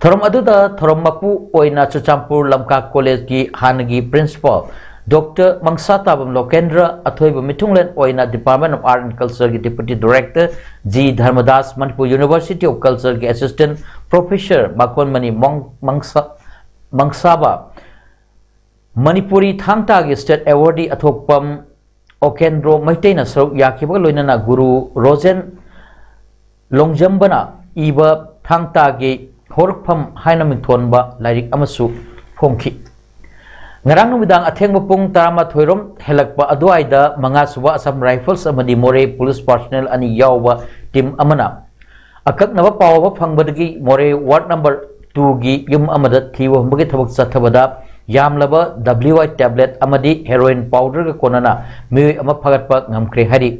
ꯊꯧꯔꯝ ꯑꯗꯨꯗ ꯊꯧꯔꯝ ꯃꯄꯨ ꯑꯣꯏꯅ ꯆꯨꯔꯆꯥꯟꯄꯨꯔ ꯂꯝꯀꯥ ꯀꯣꯂꯦꯖꯀꯤ ꯍꯥꯟꯅꯒꯤ ꯄ꯭ꯔꯤꯟꯁꯤꯄꯥꯜ ꯗꯣꯛꯇꯔ ꯃꯪꯁꯥꯇꯥꯕꯝ ꯂꯣꯀꯦꯟꯗ꯭ꯔ, ꯑꯊꯣꯏꯕ ꯃꯤꯊꯨꯡꯂꯦꯟ ꯑꯣꯏꯅ Department of Art and Culture ꯒꯤ Deputy Director G Dharmadas, Manipur University of Culture ꯒꯤ Assistant Professor ꯃꯀꯣꯟꯃꯅꯤ ꯃꯣꯡ-, ꯃꯪꯁꯥ-, ꯃꯪꯁꯥꯕ, ꯃꯅꯤꯄꯨꯔꯤ ꯊꯥꯡ ꯇꯥꯒꯤ State Awardee ꯑꯊꯣꯛꯄꯝ ꯑꯣꯀꯦꯟꯗ꯭ꯔꯣ ꯃꯩꯇꯩꯅ ꯁꯔꯨꯛ ꯌꯥꯈꯤꯕꯒ ꯂꯣꯏꯅꯅ ꯒꯨꯔꯨ ꯔꯣꯖꯦꯟ ꯂꯣꯡꯖꯝꯕꯅ ꯏꯕ ꯊꯥꯡ ꯇꯥꯒꯤ ꯍꯧꯔꯛꯐꯝ ꯍꯥꯏꯅ ꯃꯤꯡꯊꯣꯟꯕ ꯂꯥꯏꯔꯤꯛ ꯑꯃꯁꯨ ꯐꯣꯡꯈꯤ꯫ ꯉꯔꯥꯡ ꯅꯨꯃꯤꯗꯥꯡ ꯑꯊꯦꯡꯕ ꯄꯨꯡ ꯇꯔꯥꯃꯥꯊꯣꯏ ꯔꯣꯝ ꯍꯦꯜꯂꯛꯄ ꯑꯗꯨꯋꯥꯏꯗ ꯃꯉꯥꯁꯨꯕ Assam Rifles ꯑꯃꯗꯤ ꯃꯣꯔꯦ Police Personnel ꯑꯅꯤ ꯌꯥꯎꯕ team ꯑꯃꯅ ꯑꯀꯛꯅꯕ ꯄꯥꯎ ꯑꯃ ꯐꯪꯕꯗꯒꯤ ꯃꯣꯔꯦ ward number two ꯒꯤ ꯌꯨꯝ ꯑꯃꯗ ꯊꯤꯕ ꯍꯨꯝꯕꯒꯤ ꯊꯕꯛ ꯆꯠꯊꯕꯗ ꯌꯥꯝꯂꯕ W I tablet ꯑꯃꯗꯤ heroin powder ꯒ ꯀꯣꯟꯅꯅ ꯃꯤꯑꯣꯏ ꯑꯃ ꯐꯥꯒꯠꯄ ꯉꯝꯈ꯭ꯔꯦ ꯍꯥꯏꯔꯤ꯫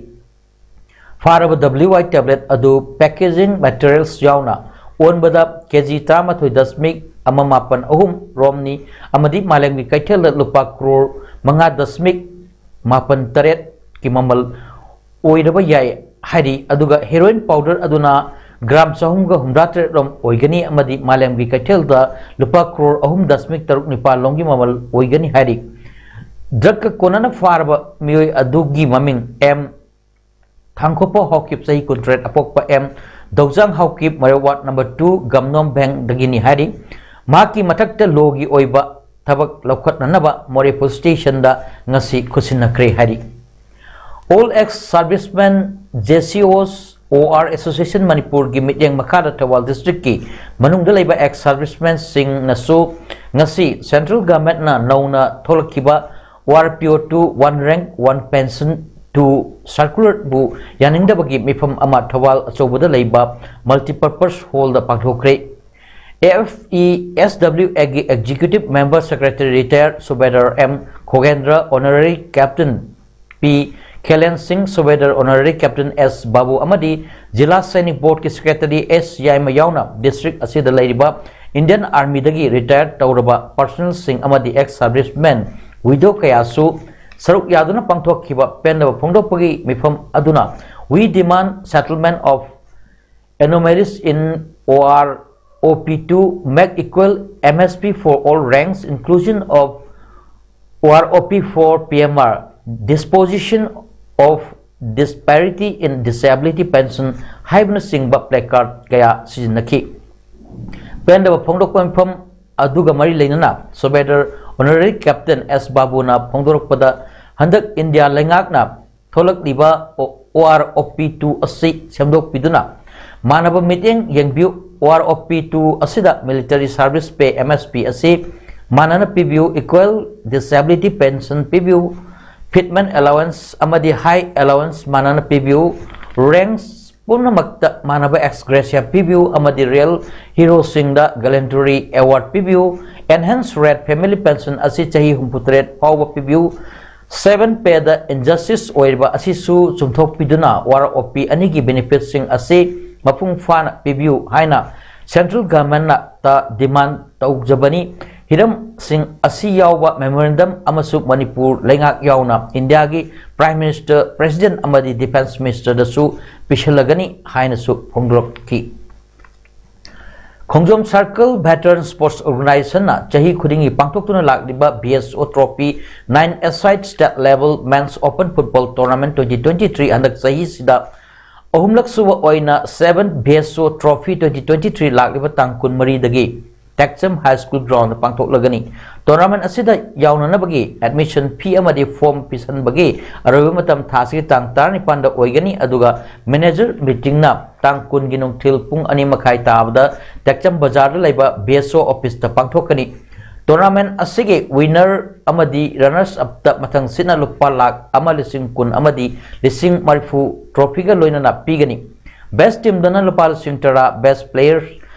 ꯐꯥꯔꯕ W Y tablet ꯑꯗꯨ packaging materials ꯌꯥꯎꯅ ꯑꯣꯟꯕꯗ K G ꯇꯔꯥꯃꯥꯊꯣꯏ ꯗꯁꯃꯤꯛ ꯑꯃ ꯃꯥꯄꯟ ꯑꯍꯨꯝ ꯔꯣꯝꯅꯤ ꯑꯃꯗꯤ ꯃꯥꯂꯦꯝꯒꯤ ꯀꯩꯊꯦꯜꯗ ꯂꯨꯄꯥ ꯀ꯭ꯔꯣꯔ ꯃꯉꯥ ꯗꯁꯃꯤꯛ ꯃꯥꯄꯟ ꯇꯔꯦꯠꯀꯤ ꯃꯃꯜ ꯑꯣꯏꯔꯕ ꯌꯥꯏ ꯍꯥꯏꯔꯤ꯫ ꯑꯗꯨꯒ heroin powder ꯑꯗꯨꯅ ꯒ꯭ꯔꯥꯝ ꯆꯍꯨꯝꯒ ꯍꯨꯝꯗ꯭ꯔꯥ ꯇꯔꯦꯠ ꯔꯣꯝ ꯑꯣꯏꯒꯅꯤ ꯑꯃꯗꯤ ꯃꯥꯂꯦꯝꯒꯤ ꯀꯩꯊꯦꯜꯗ ꯂꯨꯄꯥ ꯀ꯭ꯔꯣꯔ ꯑꯍꯨꯝ ꯗꯁꯃꯤꯛ ꯇꯔꯨꯛ ꯅꯤꯄꯥꯜ ꯂꯣꯝꯒꯤ ꯃꯃꯜ ꯑꯣꯏꯒꯅꯤ ꯍꯥꯏꯔꯤ꯫ Drugꯀ ꯀꯣꯟꯅꯅ ꯐꯥꯔꯕ ꯃꯤꯑꯣꯏ ꯑꯗꯨꯒꯤ ꯃꯃꯤꯡ M ꯊꯥꯡꯈꯣꯞꯄ ꯍꯥꯎꯀꯤꯞ, ꯆꯍꯤ ꯀꯨꯟꯇꯔꯦꯠ, ꯑꯄꯣꯛꯄ M ꯗꯧꯖꯥꯡ ꯍꯥꯎꯀꯤꯞ, ꯃꯔꯦꯋꯥꯠ number two, ꯒꯝꯅꯣꯝ ꯕꯦꯡꯗꯒꯤꯅꯤ ꯍꯥꯏꯔꯤ꯫ ꯃꯍꯥꯛꯀꯤ ꯃꯊꯛꯇ lawꯒꯤ ꯑꯣꯏꯕ ꯊꯕꯛ ꯂꯧꯈꯠꯅꯅꯕ ꯃꯣꯔꯦ police stationꯗ ꯉꯁꯤ ꯈꯨꯠꯁꯤꯟꯅꯈ꯭ꯔꯦ ꯍꯥꯏꯔꯤ꯫ All ex servicemen J C Os O R Association ꯃꯅꯤꯄꯨꯔꯒꯤ ꯃꯤꯠꯌꯦꯡ ꯃꯈꯥꯗ ꯊꯧꯕꯥꯜ districtꯀꯤ ꯃꯅꯨꯡꯗ ꯂꯩꯕ ex servicemenꯁꯤꯡꯅꯁꯨ ꯉꯁꯤ central governmentꯅ ꯅꯧꯅ ꯊꯣꯛꯂꯛꯈꯤꯕ O R P O two, one rank, one pension two circularꯕꯨ ꯌꯥꯅꯤꯡꯗꯕꯒꯤ ꯃꯤꯐꯝ ꯑꯃ ꯊꯧꯕꯥꯜ ꯑꯆꯧꯕꯗ ꯂꯩꯕ multipurpose hallꯗ ꯄꯥꯡꯊꯣꯛꯈ꯭ꯔꯦ꯫ F E S W Aꯒꯤ executive member secretary retired ꯁꯨꯕꯦꯗꯥꯔ M ꯈꯣꯒꯦꯟꯗ꯭ꯔ, honorary captain P ꯈꯦꯂꯦꯟ ꯁꯤꯡ, ꯁꯨꯕꯦꯗꯥꯔ honorary captain S ꯕꯥꯕꯨ ꯑꯃꯗꯤ ꯖꯤꯂꯥ ꯁꯩꯅꯤꯛ boardꯀꯤ secretary S ꯌꯥꯏꯃ ꯌꯥꯎꯅ district ꯑꯁꯤꯗ ꯂꯩꯔꯤꯕ Indian Armyꯗꯒꯤ retired ꯇꯧꯔꯕ personnelꯁꯤꯡ ꯑꯃꯗꯤ ex servicemen widow ꯀꯌꯥꯁꯨ ꯁꯔꯨꯛ ꯌꯥꯗꯨꯅ ꯄꯥꯡꯊꯣꯛꯈꯤꯕ ꯄꯦꯟꯗꯕ ꯐꯣꯡꯗꯣꯛꯄꯒꯤ ꯃꯤꯐꯝ ꯑꯗꯨꯅ "We demand settlement of anomalies in O R O P two, make equal M S P for all ranks, inclusion of O R O P for P M R, disposition of disparity in disability pension" ꯍꯥꯏꯕꯅꯆꯤꯡꯕ placard ꯀꯌꯥ ꯁꯤꯖꯤꯟꯅꯈꯤ꯫ ꯄꯦꯟꯗꯕ ꯐꯣꯡꯗꯣꯛꯄ ꯃꯤꯐꯝ ꯑꯗꯨꯒ ꯃꯔꯤ ꯂꯩꯅꯅ ꯁꯨꯕꯦꯗꯥꯔ honorary captain S ꯕꯥꯕꯨꯅ ꯐꯣꯡꯗꯣꯔꯛꯄꯗ, ꯍꯟꯗꯛ ꯏꯟꯗꯤꯌꯥ ꯂꯩꯉꯥꯛꯅ ꯊꯣꯛꯂꯛꯂꯤꯕ O R O P two ꯑꯁꯤ ꯁꯦꯝꯗꯣꯛꯄꯤꯗꯨꯅ ꯃꯥꯟꯅꯕ ꯃꯤꯠꯌꯦꯡ ꯌꯦꯡꯕꯤꯌꯨ꯫ O R O P two ꯑꯁꯤꯗ military service pay, M S P ꯑꯁꯤ ꯃꯥꯟꯅꯅ ꯄꯤꯕꯤꯌꯨ, equal disability pension ꯄꯤꯕꯤꯌꯨ, fitment allowance ꯑꯃꯗꯤ high allowance ꯃꯥꯟꯅꯅ ꯄꯤꯕꯤꯌꯨ, ranks ꯄꯨꯝꯅꯃꯛꯇ ꯃꯥꯟꯅꯕ ex gratia ꯄꯤꯕꯤꯌꯨ ꯑꯃꯗꯤ real heroꯁꯤꯡꯗ gallantry award ꯄꯤꯕꯤꯌꯨ꯫ Enhanced rate family pension ꯑꯁꯤ ꯆꯍꯤ ꯍꯨꯝꯐꯨꯇꯔꯦꯠ ꯐꯥꯎꯕ ꯄꯤꯕꯤꯌꯨ꯫ Seven Pay-ꯗ injustice ꯑꯣꯏꯔꯤꯕ ꯑꯁꯤꯁꯨ ꯆꯨꯝꯊꯣꯛꯄꯤꯗꯨꯅ ꯋꯥꯔꯛ ꯑꯣꯄꯤ ꯑꯅꯤꯒꯤ benefit-ꯁꯤꯡ ꯑꯁꯤ ꯃꯄꯨꯡ ꯐꯥꯅ ꯄꯤꯕꯤꯌꯨ ꯍꯥꯏꯅ central government-ꯇ demand ꯇꯧꯖꯕꯅꯤ꯫ ꯍꯤꯔꯝꯁꯤꯡ ꯑꯁꯤ ꯌꯥꯎꯕ memorandum ꯑꯃꯁꯨ ꯃꯅꯤꯄꯨꯔ ꯂꯩꯉꯥꯛ ꯌꯥꯎꯅ ꯏꯟꯗꯤꯌꯥꯒꯤ Prime Minister, President ꯑꯃꯗꯤ Defence Minister-ꯗꯁꯨ ꯄꯤꯁꯤꯜꯂꯒꯅꯤ ꯍꯥꯏꯅꯁꯨ ꯐꯣꯡꯗꯣꯔꯛꯈꯤ꯫ ꯈꯣꯡꯖꯣꯝ Circle Veteran Sports Organisation-ꯅ ꯆꯍꯤ ꯈꯨꯗꯤꯡꯒꯤ ꯄꯥꯡꯊꯣꯛꯇꯨꯅ ꯂꯥꯛꯂꯤꯕ B S O Trophy nine A-side State Level Men's Open Football Tournament twenty twenty-three ꯍꯟꯗꯛ ꯆꯍꯤꯁꯤꯗ ꯑꯍꯨꯝꯂꯛ ꯁꯨꯕ ꯑꯣꯏꯅ seven B S O Trophy twenty twenty-three ꯂꯥꯛꯂꯤꯕ ꯇꯥꯡ ꯀꯨꯟꯃꯔꯤꯗꯒꯤ ꯇꯦꯛꯆꯝ High School ground-ꯗ ꯄꯥꯡꯊꯣꯛꯂꯒꯅꯤ꯫ Tournament ꯑꯁꯤꯗ ꯌꯥꯎꯅꯅꯕꯒꯤ admission fee ꯑꯃꯗꯤ form ꯄꯤꯁꯟꯕꯒꯤ ꯑꯔꯣꯏꯕ ꯃꯇꯝ ꯊꯥ ꯑꯁꯤꯒꯤ ꯇꯥꯡ ꯇꯔꯥꯅꯤꯄꯥꯟꯗ ꯑꯣꯏꯒꯅꯤ, ꯑꯗꯨꯒ manager meeting-ꯅ ꯇꯥꯡ ꯀꯨꯟꯒꯤ ꯅꯨꯡꯊꯤꯜ ꯄꯨꯡ ꯑꯅꯤ ꯃꯈꯥꯏ ꯇꯥꯕꯗ ꯇꯦꯛꯆꯝ ꯕꯖꯥꯔꯗ ꯂꯩꯕ B S O office-ꯇ ꯄꯥꯡꯊꯣꯛꯀꯅꯤ꯫ Tournament ꯑꯁꯤꯒꯤ winner ꯑꯃꯗꯤ runners up-ꯇ ꯃꯊꯪ ꯁꯤꯠꯅ ꯂꯨꯄꯥ ꯂꯥꯈ ꯑꯃ ꯂꯤꯁꯤꯡ ꯀꯨꯟ ꯑꯃꯗꯤ ꯂꯤꯁꯤꯡ ꯃꯔꯤꯐꯨ trophy-ꯒ ꯂꯣꯏꯅꯅ ꯄꯤꯒꯅꯤ꯫ Best team-ꯗꯅ ꯂꯨꯄꯥ ꯂꯤꯁꯤꯡ ꯇꯔꯥ, best player,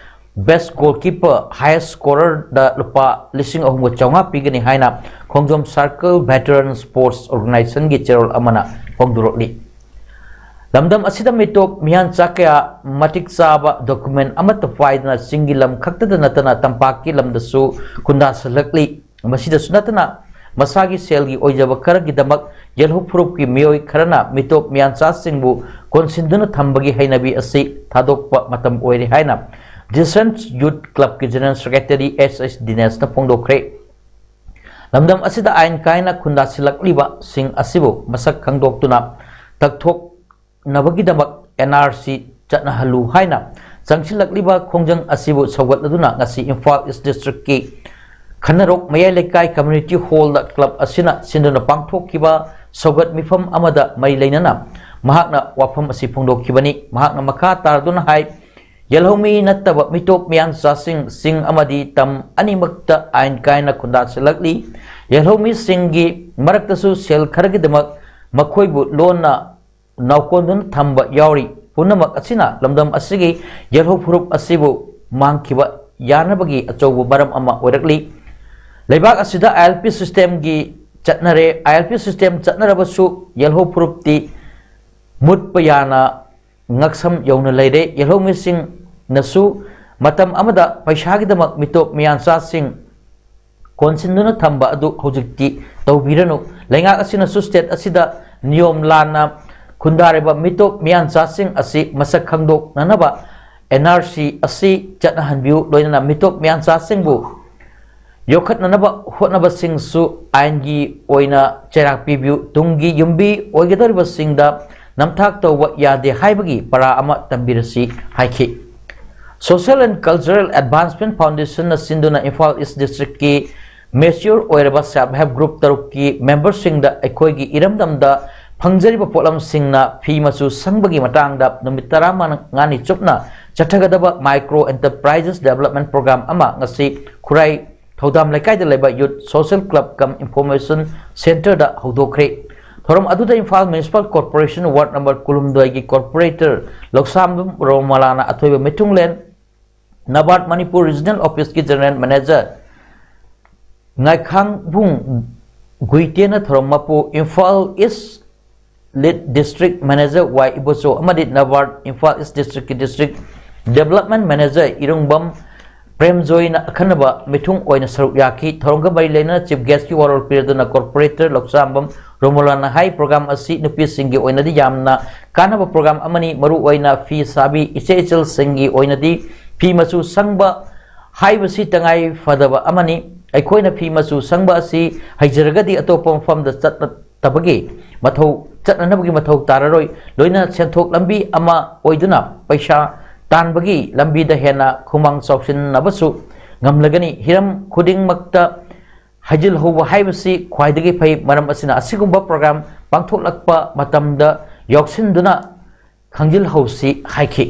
best goalkeeper, highest scorer-ꯗ ꯂꯨꯄꯥ ꯂꯤꯁꯤꯡ ꯑꯍꯨꯝꯒ ꯆꯥꯝꯃꯉꯥ ꯄꯤꯒꯅꯤ ꯍꯥꯏꯅ ꯈꯣꯡꯖꯣꯝ Circle Veteran Sports Organisation-ꯒꯤ ꯆꯦꯔꯣꯜ ꯑꯃꯅ ꯐꯣꯡꯗꯣꯔꯛꯂꯤ꯫ ꯂꯝꯗꯝ ꯑꯁꯤꯗ ꯃꯤꯇꯣꯞ ꯃꯤꯌꯥꯟꯆꯥ ꯀꯌꯥ ꯃꯇꯤꯛ ꯆꯥꯕ document ꯑꯃꯠꯇ ꯄꯥꯏꯗꯅ ꯆꯤꯡꯒꯤ ꯂꯝ ꯈꯛꯇꯗ ꯅꯠꯇꯅ ꯇꯝꯄꯥꯛꯀꯤ ꯂꯝꯗꯁꯨ ꯈꯨꯟꯗꯥꯁꯤꯜꯂꯛꯂꯤ꯫ ꯃꯁꯤꯗꯁꯨ ꯅꯠꯇꯅ ꯃꯁꯥꯒꯤ ꯁꯦꯜꯒꯤ ꯑꯣꯏꯖꯕ ꯈꯔꯒꯤꯗꯃꯛ ꯌꯦꯜꯍꯧ ꯐꯨꯔꯨꯞꯀꯤ ꯃꯤꯑꯣꯏ ꯈꯔꯅ ꯃꯤꯇꯣꯞ ꯃꯤꯌꯥꯟꯆꯥꯁꯤꯡꯕꯨ ꯀꯣꯟꯁꯤꯟꯗꯨꯅ ꯊꯝꯕꯒꯤ ꯍꯩꯅꯕꯤ ꯑꯁꯤ ꯊꯥꯗꯣꯛꯄ ꯃꯇꯝ ꯑꯣꯏꯔꯦ ꯍꯥꯏꯅ Dissent Youth Club-ꯀꯤ General Secretary S S ꯗꯤꯅꯦꯁꯅ ꯐꯣꯡꯗꯣꯛꯈ꯭ꯔꯦ꯫ ꯂꯝꯗꯝ ꯑꯁꯤꯗ ꯑꯥꯏꯟ ꯀꯥꯏꯅ ꯈꯨꯟꯗꯥꯁꯤꯜꯂꯛꯂꯤꯕꯁꯤꯡ ꯑꯁꯤꯕꯨ ꯃꯁꯛ ꯈꯪꯗꯣꯛꯇꯨꯅ ꯇꯛꯊꯣꯛꯅꯕꯒꯤꯗꯃꯛ N R C ꯆꯠꯅꯍꯜꯂꯨ ꯍꯥꯏꯅ ꯆꯪꯁꯤꯜꯂꯛꯂꯤꯕ ꯈꯣꯡꯖꯪ ꯑꯁꯤꯕꯨ ꯁꯧꯒꯠꯂꯗꯨꯅ ꯉꯁꯤ ꯏꯝꯐꯥꯜ East District-ꯀꯤ ꯈꯟꯅꯔꯣꯛ ꯃꯌꯥꯏ ꯂꯩꯀꯥꯏ community hall-ꯗ club ꯑꯁꯤꯅ ꯁꯤꯟꯗꯨꯅ ꯄꯥꯡꯊꯣꯛꯈꯤꯕ ꯁꯧꯒꯠ ꯃꯤꯐꯝ ꯑꯃꯗ ꯃꯔꯤ ꯂꯩꯅꯅ ꯃꯍꯥꯛꯅ ꯋꯥꯐꯝ ꯑꯁꯤ ꯐꯣꯡꯗꯣꯛꯈꯤꯕꯅꯤ꯫ ꯃꯍꯥꯛꯅ ꯃꯈꯥ ꯇꯥꯔꯗꯨꯅ ꯍꯥꯏ, ꯌꯦꯜꯍꯧꯃꯤ ꯅꯠꯇꯕ ꯃꯤꯇꯣꯞ ꯃꯤꯌꯥꯟꯆꯥꯁꯤꯡ ꯆꯤꯡ ꯑꯃꯗꯤ ꯇꯝ ꯑꯅꯤꯃꯛꯇ ꯑꯥꯏꯟ ꯀꯥꯏꯅ ꯈꯨꯟꯗꯥꯁꯤꯜꯂꯛꯂꯤ꯫ ꯌꯦꯜꯍꯧꯃꯤꯁꯤꯡꯒꯤ ꯃꯔꯛꯇꯁꯨ ꯁꯦꯜ ꯈꯔꯒꯤꯗꯃꯛ ꯃꯈꯣꯏꯕꯨ ꯂꯣꯟꯅ ꯅꯥꯎꯀꯣꯟꯗꯨꯅ ꯊꯝꯕ ꯌꯥꯎꯔꯤ꯫ ꯄꯨꯝꯅꯃꯛ ꯑꯁꯤꯅ ꯂꯝꯗꯝ ꯑꯁꯤꯒꯤ ꯌꯦꯜꯍꯧ ꯐꯨꯔꯨꯞ ꯑꯁꯤꯕꯨ ꯃꯥꯡꯈꯤꯕ ꯌꯥꯅꯕꯒꯤ ꯑꯆꯧꯕ ꯃꯔꯝ ꯑꯃ ꯑꯣꯏꯔꯛꯂꯤ꯫ ꯂꯩꯕꯥꯛ ꯑꯁꯤꯗ I L P system-ꯒꯤ ꯆꯠꯅꯔꯦ꯫ ꯑꯥꯏ ꯑꯦꯜ ꯄꯤ ꯁꯤꯁꯇꯦꯝ ꯆꯠꯅꯔꯕꯁꯨ ꯌꯦꯜꯍꯧ ꯐꯨꯔꯨꯞꯇꯤ ꯃꯨꯠꯄ ꯌꯥꯅ ꯉꯛꯁꯝ ꯌꯧꯅ ꯂꯩꯔꯦ꯫ ꯌꯦꯜꯍꯧꯃꯤꯁꯤꯡꯅꯁꯨ ꯃꯇꯝ ꯑꯃꯗ ꯄꯩꯁꯥꯒꯤꯗꯃꯛ ꯃꯤꯇꯣꯞ ꯃꯤꯌꯥꯟꯆꯥꯁꯤꯡ ꯀꯣꯟꯁꯤꯟꯗꯨꯅ ꯊꯝꯕ ꯑꯗꯨ ꯍꯧꯖꯤꯛꯇꯤ ꯇꯧꯕꯤꯔꯅꯨ꯫ ꯂꯩꯉꯥꯛ ꯑꯁꯤꯅꯁꯨ ꯁ꯭ꯇꯦꯠ ꯑꯁꯤꯗ ꯅꯤꯌꯣꯝ ꯂꯥꯟꯅ ꯈꯨꯟꯗꯥꯔꯤꯕ ꯃꯤꯇꯣꯞ ꯃꯤꯌꯥꯟꯆꯥꯁꯤꯡ ꯑꯁꯤ ꯃꯁꯛ ꯈꯪꯗꯣꯛꯅꯅꯕ ꯑꯦꯟ ꯑꯥꯔ ꯁꯤ ꯑꯁꯤ ꯆꯠꯅꯍꯟꯕꯤꯌꯨ꯫ ꯂꯣꯏꯅꯅ ꯃꯤꯇꯣꯞ ꯃꯤꯌꯥꯟꯆꯥꯁꯤꯡꯕꯨ ꯌꯣꯛꯈꯠꯅꯅꯕ ꯍꯣꯠꯅꯕꯁꯤꯡꯁꯨ ꯑꯥꯏꯟꯒꯤ ꯑꯣꯏꯅ ꯆꯩꯔꯥꯛ ꯄꯤꯕꯤꯌꯨ꯫ ꯇꯨꯡꯒꯤ ꯌꯨꯝꯕꯤ ꯑꯣꯏꯒꯗꯧꯔꯤꯕꯁꯤꯡꯗ ꯅꯝꯊꯥꯛ ꯇꯧꯕ ꯌꯥꯗꯦ ꯍꯥꯏꯕꯒꯤ ꯄꯔꯥ ꯑꯃ ꯇꯝꯕꯤꯔꯁꯤ ꯍꯥꯏꯈꯤ꯫ Social and Cultural Advancement Foundationꯅ ꯁꯤꯟꯗꯨꯅ ꯏꯝꯐꯥꯜ ꯏꯁ ꯗꯤꯁꯇ꯭ꯔꯤꯛꯀꯤ ꯃꯦꯆ꯭ꯌꯣꯔ ꯑꯣꯏꯔꯕ ꯁꯦꯜꯐ ꯍꯦꯜꯞ ꯒ꯭ꯔꯨꯞ ꯇꯔꯨꯛꯀꯤ ꯃꯦꯝꯕꯔꯁꯤꯡꯗ ꯑꯩꯈꯣꯏꯒꯤ ꯏꯔꯝꯗꯝꯗ ꯐꯪꯖꯔꯤꯕ ꯄꯣꯠꯂꯝꯁꯤꯡꯅ ꯐꯤ ꯃꯆꯨ ꯁꯪꯕꯒꯤ ꯃꯇꯥꯡꯗ ꯅꯨꯃꯤꯠ ꯇꯔꯥꯃꯉꯥꯅꯤ ꯆꯨꯞꯅ ꯆꯠꯊꯒꯗꯕ ꯃꯥꯏꯀ꯭ꯔꯣ ꯑꯦꯟꯇꯔꯄ꯭ꯔꯥꯏꯖꯦꯁ ꯗꯦꯕꯂꯞꯃꯦꯟ ꯄ꯭ꯔꯣꯒ꯭ꯔꯥꯝ ꯑꯃ ꯉꯁꯤ ꯈꯨꯔꯥꯏ ꯊꯧꯗꯥꯝ ꯂꯩꯀꯥꯏꯗ ꯂꯩꯕ youth social club cum information ꯁꯦꯟꯇꯔꯗ ꯍꯧꯗꯣꯛꯈ꯭ꯔꯦ꯫ ꯊꯧꯔꯝ ꯑꯗꯨꯗ Imphal municipal corporation ward number ꯀꯨꯟꯍꯨꯝꯗꯣꯏꯒꯤ ꯀꯣꯔꯄꯣꯔꯦꯇꯔ ꯂꯧꯁꯥꯝꯕꯝ ꯔꯣꯃꯂꯥꯅ ꯑꯊꯣꯏꯕ ꯃꯤꯊꯨꯡꯂꯦꯟ, ꯅꯕꯥꯔꯗ ꯃꯅꯤꯄꯨꯔ ꯔꯤꯖꯅꯦꯜ ꯑꯣꯐꯤꯁꯀꯤ ꯖꯦꯅꯔꯦꯜ ꯃꯦꯅꯦꯖꯔ ꯉꯥꯏꯈꯥꯡꯕꯨꯡ ꯒꯨꯏꯇꯦꯅ ꯊꯧꯔꯝ ꯃꯄꯨ, Imphal east lead district manager Y Ibochou ꯑꯃꯗꯤ ꯅꯕꯥꯔꯗ ꯏꯝꯐꯥꯜ ꯏꯁ ꯗꯤꯁꯇ꯭ꯔꯤꯛꯀꯤ ꯗꯤꯁꯇ꯭ꯔꯤꯛ ꯗꯦꯕꯂꯞꯃꯦꯟ ꯃꯦꯅꯦꯖꯔ ꯏꯔꯨꯡꯕꯝ ꯄ꯭ꯔꯦꯝꯖꯣꯏꯅ ꯑꯈꯟꯅꯕ ꯃꯤꯊꯨꯡ ꯑꯣꯏꯅ ꯁꯔꯨꯛ ꯌꯥꯈꯤ꯫ ꯊꯧꯔꯝꯒ ꯃꯔꯤ ꯂꯩꯅꯅ ꯆꯤꯐ ꯒꯦꯁꯀꯤ ꯋꯥꯔꯣꯜ ꯄꯤꯔꯗꯨꯅ ꯀꯣꯔꯄꯣꯔꯦꯇꯔ ꯂꯧꯁꯥꯝꯕꯝ ꯔꯣꯃꯣꯂꯥꯅ ꯍꯥꯏ, ꯄ꯭ꯔꯣꯒ꯭ꯔꯥꯝ ꯑꯁꯤ ꯅꯨꯄꯤꯁꯤꯡꯒꯤ ꯑꯣꯏꯅꯗꯤ ꯌꯥꯝꯅ ꯀꯥꯟꯅꯕ ꯄ꯭ꯔꯣꯒ꯭ꯔꯥꯝ ꯑꯃꯅꯤ꯫ ꯃꯔꯨꯑꯣꯏꯅ ꯐꯤ ꯁꯥꯕꯤ ꯏꯆꯦ ꯏꯆꯜꯁꯤꯡꯒꯤ ꯑꯣꯏꯅꯗꯤ ꯐꯤ ꯃꯆꯨ ꯁꯪꯕ ꯍꯥꯏꯕꯁꯤ ꯇꯉꯥꯏ ꯐꯗꯕ ꯑꯃꯅꯤ꯫ ꯑꯩꯈꯣꯏꯅ ꯐꯤ ꯃꯆꯨ ꯁꯪꯕ ꯑꯁꯤ ꯍꯩꯖꯔꯒꯗꯤ ꯑꯇꯣꯞꯄ ꯃꯐꯝꯗ ꯆꯠꯅ ꯇꯕꯒꯤ ꯃꯊꯧ, ꯆꯠꯅꯅꯕꯒꯤ ꯃꯊꯧ ꯇꯥꯔꯔꯣꯏ꯫ ꯂꯣꯏꯅꯅ ꯁꯦꯟꯊꯣꯛ ꯂꯝꯕꯤ ꯑꯃ ꯑꯣꯏꯗꯨꯅ ꯄꯩꯁꯥ ꯇꯥꯟꯕꯒꯤ ꯂꯝꯕꯤꯗ ꯍꯦꯟꯅ ꯈꯨꯃꯥꯡ ꯆꯥꯎꯁꯤꯟꯅꯕꯁꯨ ꯉꯝꯂꯒꯅꯤ꯫ ꯍꯤꯔꯝ ꯈꯨꯗꯤꯡꯃꯛꯇ ꯍꯩꯖꯤꯜꯍꯧꯕ ꯍꯥꯏꯕꯁꯤ ꯈ꯭ꯋꯥꯏꯗꯒꯤ ꯐꯩ꯫ ꯃꯔꯝ ꯑꯁꯤꯅ ꯑꯁꯤꯒꯨꯝꯕ ꯄ꯭ꯔꯣꯒ꯭ꯔꯥꯝ ꯄꯥꯡꯊꯣꯛꯂꯛꯄ ꯃꯇꯝꯗ ꯌꯥꯎꯁꯤꯟꯗꯨꯅ ꯈꯪꯖꯤꯜꯍꯧꯁꯤ ꯍꯥꯏꯈꯤ꯫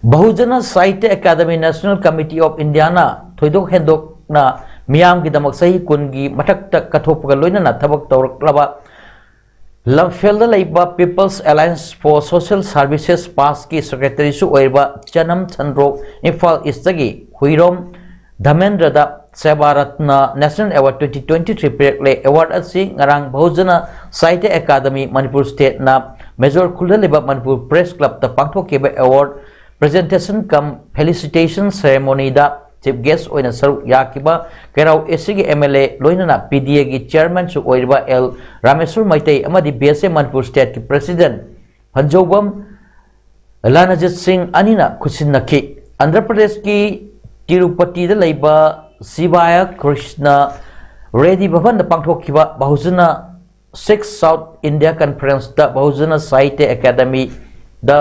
ꯕꯍꯨꯖꯅ ꯁꯥꯍꯤꯇ꯭ꯌ ꯑꯦꯀꯥꯗꯃꯤ ꯅꯦꯁꯅꯦꯜ ꯀꯃꯤꯇꯤ ꯑꯣꯐ ꯏꯟꯗꯤꯌꯥꯅ ꯊꯣꯏꯗꯣꯛ ꯍꯦꯟꯗꯣꯛꯅ ꯃꯤꯌꯥꯝꯒꯤꯗꯃꯛ ꯆꯍꯤ ꯀꯨꯟꯒꯤ ꯃꯊꯛꯇ ꯀꯠꯊꯣꯛꯄꯒ ꯂꯣꯏꯅꯅ ꯊꯕꯛ ꯇꯧꯔꯛꯂꯕ ꯂꯝꯐꯦꯜꯗ ꯂꯩꯕ People's Alliance for Social Services, ꯄꯥꯁꯀꯤ ꯁꯦꯀ꯭ꯔꯦꯇꯔꯤꯁꯨ ꯑꯣꯏꯔꯤꯕ ꯆꯅꯝ ꯁꯟꯗ꯭ꯔꯣꯛ, Imphal ꯏꯁꯇꯒꯤ ꯍꯨꯏꯔꯣꯝ ꯙꯃꯦꯟꯗ꯭ꯔꯗ Seva Ratna National Award twenty twenty-three ꯄꯤꯔꯛꯂꯦ꯫ Award ꯑꯁꯤ ꯉꯔꯥꯡ ꯕꯍꯨꯖꯅ ꯁꯥꯍꯤꯇ꯭ꯌ ꯑꯦꯀꯥꯗꯃꯤ ꯃꯅꯤꯄꯨꯔ stateꯅ ꯃꯦꯖꯣꯔ ꯈꯨꯜꯗ ꯂꯩꯕ ꯃꯅꯤꯄꯨꯔ Press Clubꯇ ꯄꯥꯡꯊꯣꯛꯈꯤꯕ award presentation cum felicitation ceremonyꯗ chief guest ꯑꯣꯏꯅ ꯁꯔꯨꯛ ꯌꯥꯈꯤꯕ ꯀꯩꯔꯥꯎ ACꯒꯤ MLA ꯂꯣꯏꯅꯅ PDAꯒꯤ chairmanꯁꯨ ꯑꯣꯏꯔꯤꯕ ꯑꯦꯜ ꯔꯥꯃꯦꯁꯣꯔ ꯃꯩꯇꯩ ꯑꯃꯗꯤ BSA ꯃꯅꯤꯄꯨꯔ stateꯀꯤ president ꯐꯟꯖꯧꯕꯝ ꯂꯥꯅꯖꯤꯠ ꯁꯤꯡ ꯑꯅꯤꯅ ꯈꯨꯠꯁꯤꯟꯅꯈꯤ꯫ ꯑꯟꯙ꯭ꯔ ꯄ꯭ꯔꯗꯦꯁꯀꯤ ꯇꯤꯔꯨꯄꯇꯤꯗ ꯂꯩꯕ ꯁꯤꯕꯥꯌ ꯀ꯭ꯔꯤꯁꯅ ꯔꯦꯗꯤ ꯚꯕꯟꯗ ꯄꯥꯡꯊꯣꯛꯈꯤꯕ ꯕꯍꯨꯖꯅ six South India Conferenceꯇ ꯕꯍꯨꯖꯅ ꯁꯥꯍꯤꯇ꯭ꯌ ꯑꯦꯀꯥꯗꯃꯤꯗ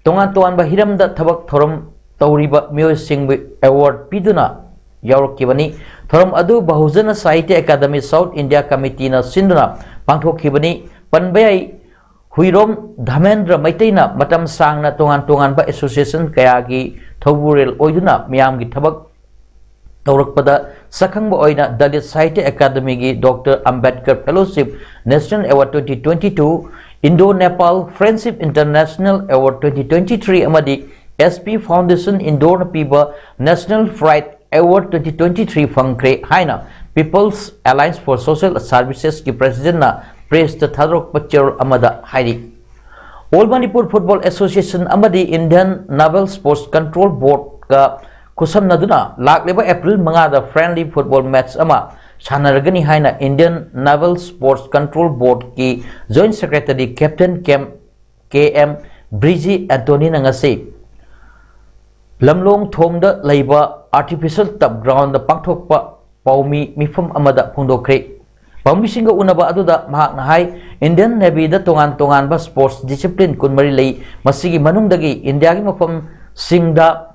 ꯇꯣꯉꯥꯟ ꯇꯣꯉꯥꯟꯕ ꯍꯤꯔꯝꯗ ꯊꯕꯛ ꯊꯧꯔꯝ ꯇꯧꯔꯤꯕ ꯃꯤꯑꯣꯏꯁꯤꯡꯕꯨ award ꯄꯤꯗꯨꯅ ꯌꯥꯎꯔꯛꯈꯤꯕꯅꯤ꯫ ꯊꯧꯔꯝ ꯑꯗꯨ ꯕꯍꯨꯖꯅ ꯁꯥꯍꯤꯇ꯭ꯌ ꯑꯦꯀꯥꯗꯃꯤ South India Committeeꯅ ꯁꯤꯟꯗꯨꯅ ꯄꯥꯡꯊꯣꯛꯈꯤꯕꯅꯤ꯫ ꯄꯟꯕ ꯌꯥꯏ, ꯍꯨꯏꯔꯣꯝ ꯙꯃꯦꯟꯗ꯭ꯔ ꯃꯩꯇꯩꯅ ꯃꯇꯝ ꯁꯥꯡꯅ ꯇꯣꯉꯥꯟ ꯇꯣꯉꯥꯟꯕ association ꯀꯌꯥꯒꯤ ꯊꯧꯕꯨꯔꯦꯜ ꯑꯣꯏꯗꯨꯅ ꯃꯤꯌꯥꯝꯒꯤ ꯊꯕꯛ ꯇꯧꯔꯛꯄꯗ ꯁꯛꯈꯪꯕ ꯑꯣꯏꯅ Dalit Sahitya Academyꯒꯤ Doctor Ambedkar Fellowship National Award twenty twenty-two, Indo-Nepal Friendship International Award twenty twenty-three ꯑꯃꯗꯤ SP Foundation Indoreꯅ ꯄꯤꯕ National Pride Award twenty twenty-three ꯐꯪꯈ꯭ꯔꯦ ꯍꯥꯏꯅ People's Alliance for Social Servicesꯀꯤ presidentꯅ pressꯇ ꯊꯥꯗꯣꯔꯛꯄ ꯆꯦꯔꯣꯜ ꯑꯃꯗ ꯍꯥꯏꯔꯤ꯫ All Manipur Football Association ꯑꯃꯗꯤ Indian Naval Sports Control Boardꯀ ꯈꯨꯠꯁꯝꯅꯗꯨꯅ ꯂꯥꯛꯂꯤꯕ April ꯃꯉꯥꯗ friendly football match ꯑꯃ ꯁꯥꯟꯅꯔꯒꯅꯤ ꯍꯥꯏꯅ Indian Naval Sports Control Boardꯀꯤ Joint Secretary Captain Cam, K M Brigi Anthonyꯅ ꯉꯁꯤ ꯂꯝꯂꯣꯡ ꯊꯣꯡꯗ ꯂꯩꯕ artificial turf groundꯗ ꯄꯥꯡꯊꯣꯛꯄ ꯄꯥꯎꯃꯤ ꯃꯤꯐꯝ ꯑꯃꯗ ꯐꯣꯡꯗꯣꯛꯈ꯭ꯔꯦ꯫ ꯄꯥꯎꯃꯤꯁꯤꯡꯒ ꯎꯅꯕ ꯑꯗꯨꯗ ꯃꯍꯥꯛꯅ ꯍꯥꯏ, Indian Navyꯗ ꯇꯣꯉꯥꯟ ꯇꯣꯉꯥꯟꯕ sports discipline ꯀꯨꯟꯃꯔꯤ ꯂꯩ꯫ ꯃꯁꯤꯒꯤ ꯃꯅꯨꯡꯗꯒꯤ ꯏꯟꯗꯤꯌꯥꯒꯤ ꯃꯐꯝꯁꯤꯡꯗ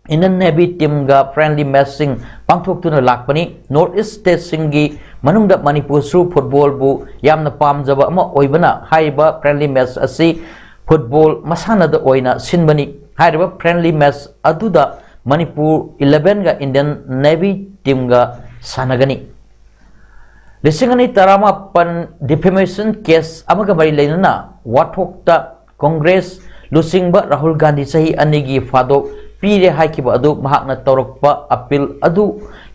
Indian Navy teamꯒ friendly matchꯁꯤꯡ ꯄꯥꯡꯊꯣꯛꯇꯨꯅ ꯂꯥꯛꯄꯅꯤ꯫ North East stateꯁꯤꯡꯒꯤ ꯃꯅꯨꯡꯗ ꯃꯅꯤꯄꯨꯔꯁꯨ footballꯕꯨ ꯌꯥꯝꯅ ꯄꯥꯝꯖꯕ ꯑꯃ ꯑꯣꯏꯕꯅ ꯍꯥꯏꯔꯤꯕ friendly match ꯑꯁꯤ football ꯃꯁꯥꯟꯅꯗ ꯑꯣꯏꯅ ꯁꯤꯟꯕꯅꯤ꯫ ꯍꯥꯏꯔꯤꯕ friendly match ꯑꯗꯨꯗ ꯃꯅꯤꯄꯨꯔ elevenꯒ Indian Navy teamꯒ ꯁꯥꯟꯅꯒꯅꯤ꯫ ꯂꯤꯁꯤꯡ ꯑꯅꯤ ꯇꯔꯥꯃꯥꯄꯟ defamation case ꯑꯃꯒ ꯃꯔꯤ ꯂꯩꯅꯅ ꯋꯥꯊꯣꯛꯇ Congress ꯂꯨꯆꯤꯡꯕ ꯔꯥꯍꯨꯜ ꯒꯥꯟꯙꯤ ꯆꯍꯤ ꯑꯅꯤꯒꯤ ꯐꯥꯗꯣꯛ ꯄꯤꯔꯦ ꯍꯥꯏꯈꯤꯕ ꯑꯗꯨ ꯃꯍꯥꯛꯅ ꯇꯧꯔꯛꯄ ꯑꯄꯤꯜ ꯑꯗꯨ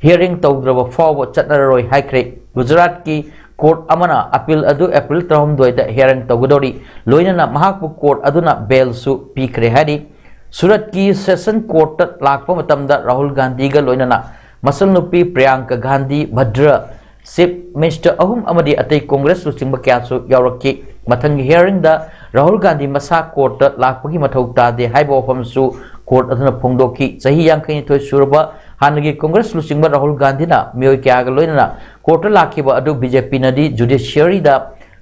ꯍꯤꯌꯔꯤꯡ ꯇꯧꯗ꯭ꯔꯕ ꯐꯥꯎꯕ ꯆꯠꯅꯔꯔꯣꯏ ꯍꯥꯏꯈ꯭ꯔꯦ꯫ ꯒꯨꯖꯔꯥꯠꯀꯤ ꯀꯣꯔꯠ ꯑꯃꯅ ꯑꯄꯤꯜ ꯑꯗꯨ ꯑꯦꯄ꯭ꯔꯤꯜ ꯇꯔꯥꯍꯨꯝꯗꯣꯏꯗ ꯍꯤꯌꯔꯤꯡ ꯇꯧꯒꯗꯧꯔꯤ, ꯂꯣꯏꯅꯅ ꯃꯍꯥꯛꯄꯨ ꯀꯣꯔꯠ ꯑꯗꯨꯅ ꯕꯦꯜꯁꯨ ꯄꯤꯈ꯭ꯔꯦ ꯍꯥꯏꯔꯤ꯫ ꯁꯨꯔꯠꯀꯤ ꯁꯦꯁꯟ ꯀꯣꯔꯠꯇ ꯂꯥꯛꯄ ꯃꯇꯝꯗ ꯔꯥꯍꯨꯜ ꯒꯥꯟꯙꯤꯒ ꯂꯣꯏꯅꯅ ꯃꯆꯜꯅꯨꯄꯤ ꯄ꯭ꯔꯤꯌꯥꯡꯀ ꯒꯥꯟꯙꯤ ꯚꯗ꯭ꯔ, ꯆꯤꯐ ꯃꯤꯅꯤꯁꯇꯔ ꯑꯍꯨꯝ ꯑꯃꯗꯤ ꯑꯇꯩ ꯀꯣꯡꯒ꯭ꯔꯦꯁ ꯂꯨꯆꯤꯡꯕ ꯀꯌꯥꯁꯨ ꯌꯥꯎꯔꯛꯈꯤ꯫ ꯃꯊꯪꯒꯤ ꯍꯤꯌꯔꯤꯡꯗ ꯔꯥꯍꯨꯜ ꯒꯥꯟꯙꯤ ꯃꯁꯥ ꯀꯣꯔꯠꯇ ꯂꯥꯛꯄꯒꯤ ꯃꯊꯧ ꯇꯥꯗꯦ ꯍꯥꯏꯕ ꯋꯥꯐꯝꯁꯨ ꯀꯣꯔꯠ ꯑꯗꯨꯅ ꯐꯣꯡꯗꯣꯛꯈꯤ꯫ ꯆꯍꯤ ꯌꯥꯡꯈꯩꯅꯤꯊꯣꯏ ꯁꯨꯔꯕ ꯍꯥꯟꯅꯒꯤ ꯀꯣꯡꯒ꯭ꯔꯦꯁ ꯂꯨꯆꯤꯡꯕ ꯔꯥꯍꯨꯜ ꯒꯥꯟꯙꯤꯅ ꯃꯤꯑꯣꯏ ꯀꯌꯥꯒ ꯂꯣꯏꯅꯅ ꯀꯣꯔꯠꯇ ꯂꯥꯛꯈꯤꯕ ꯑꯗꯨ ꯕꯤ ꯖꯦ ꯄꯤꯅꯗꯤ ꯖꯨꯗꯤꯁꯤꯌꯔꯤꯗ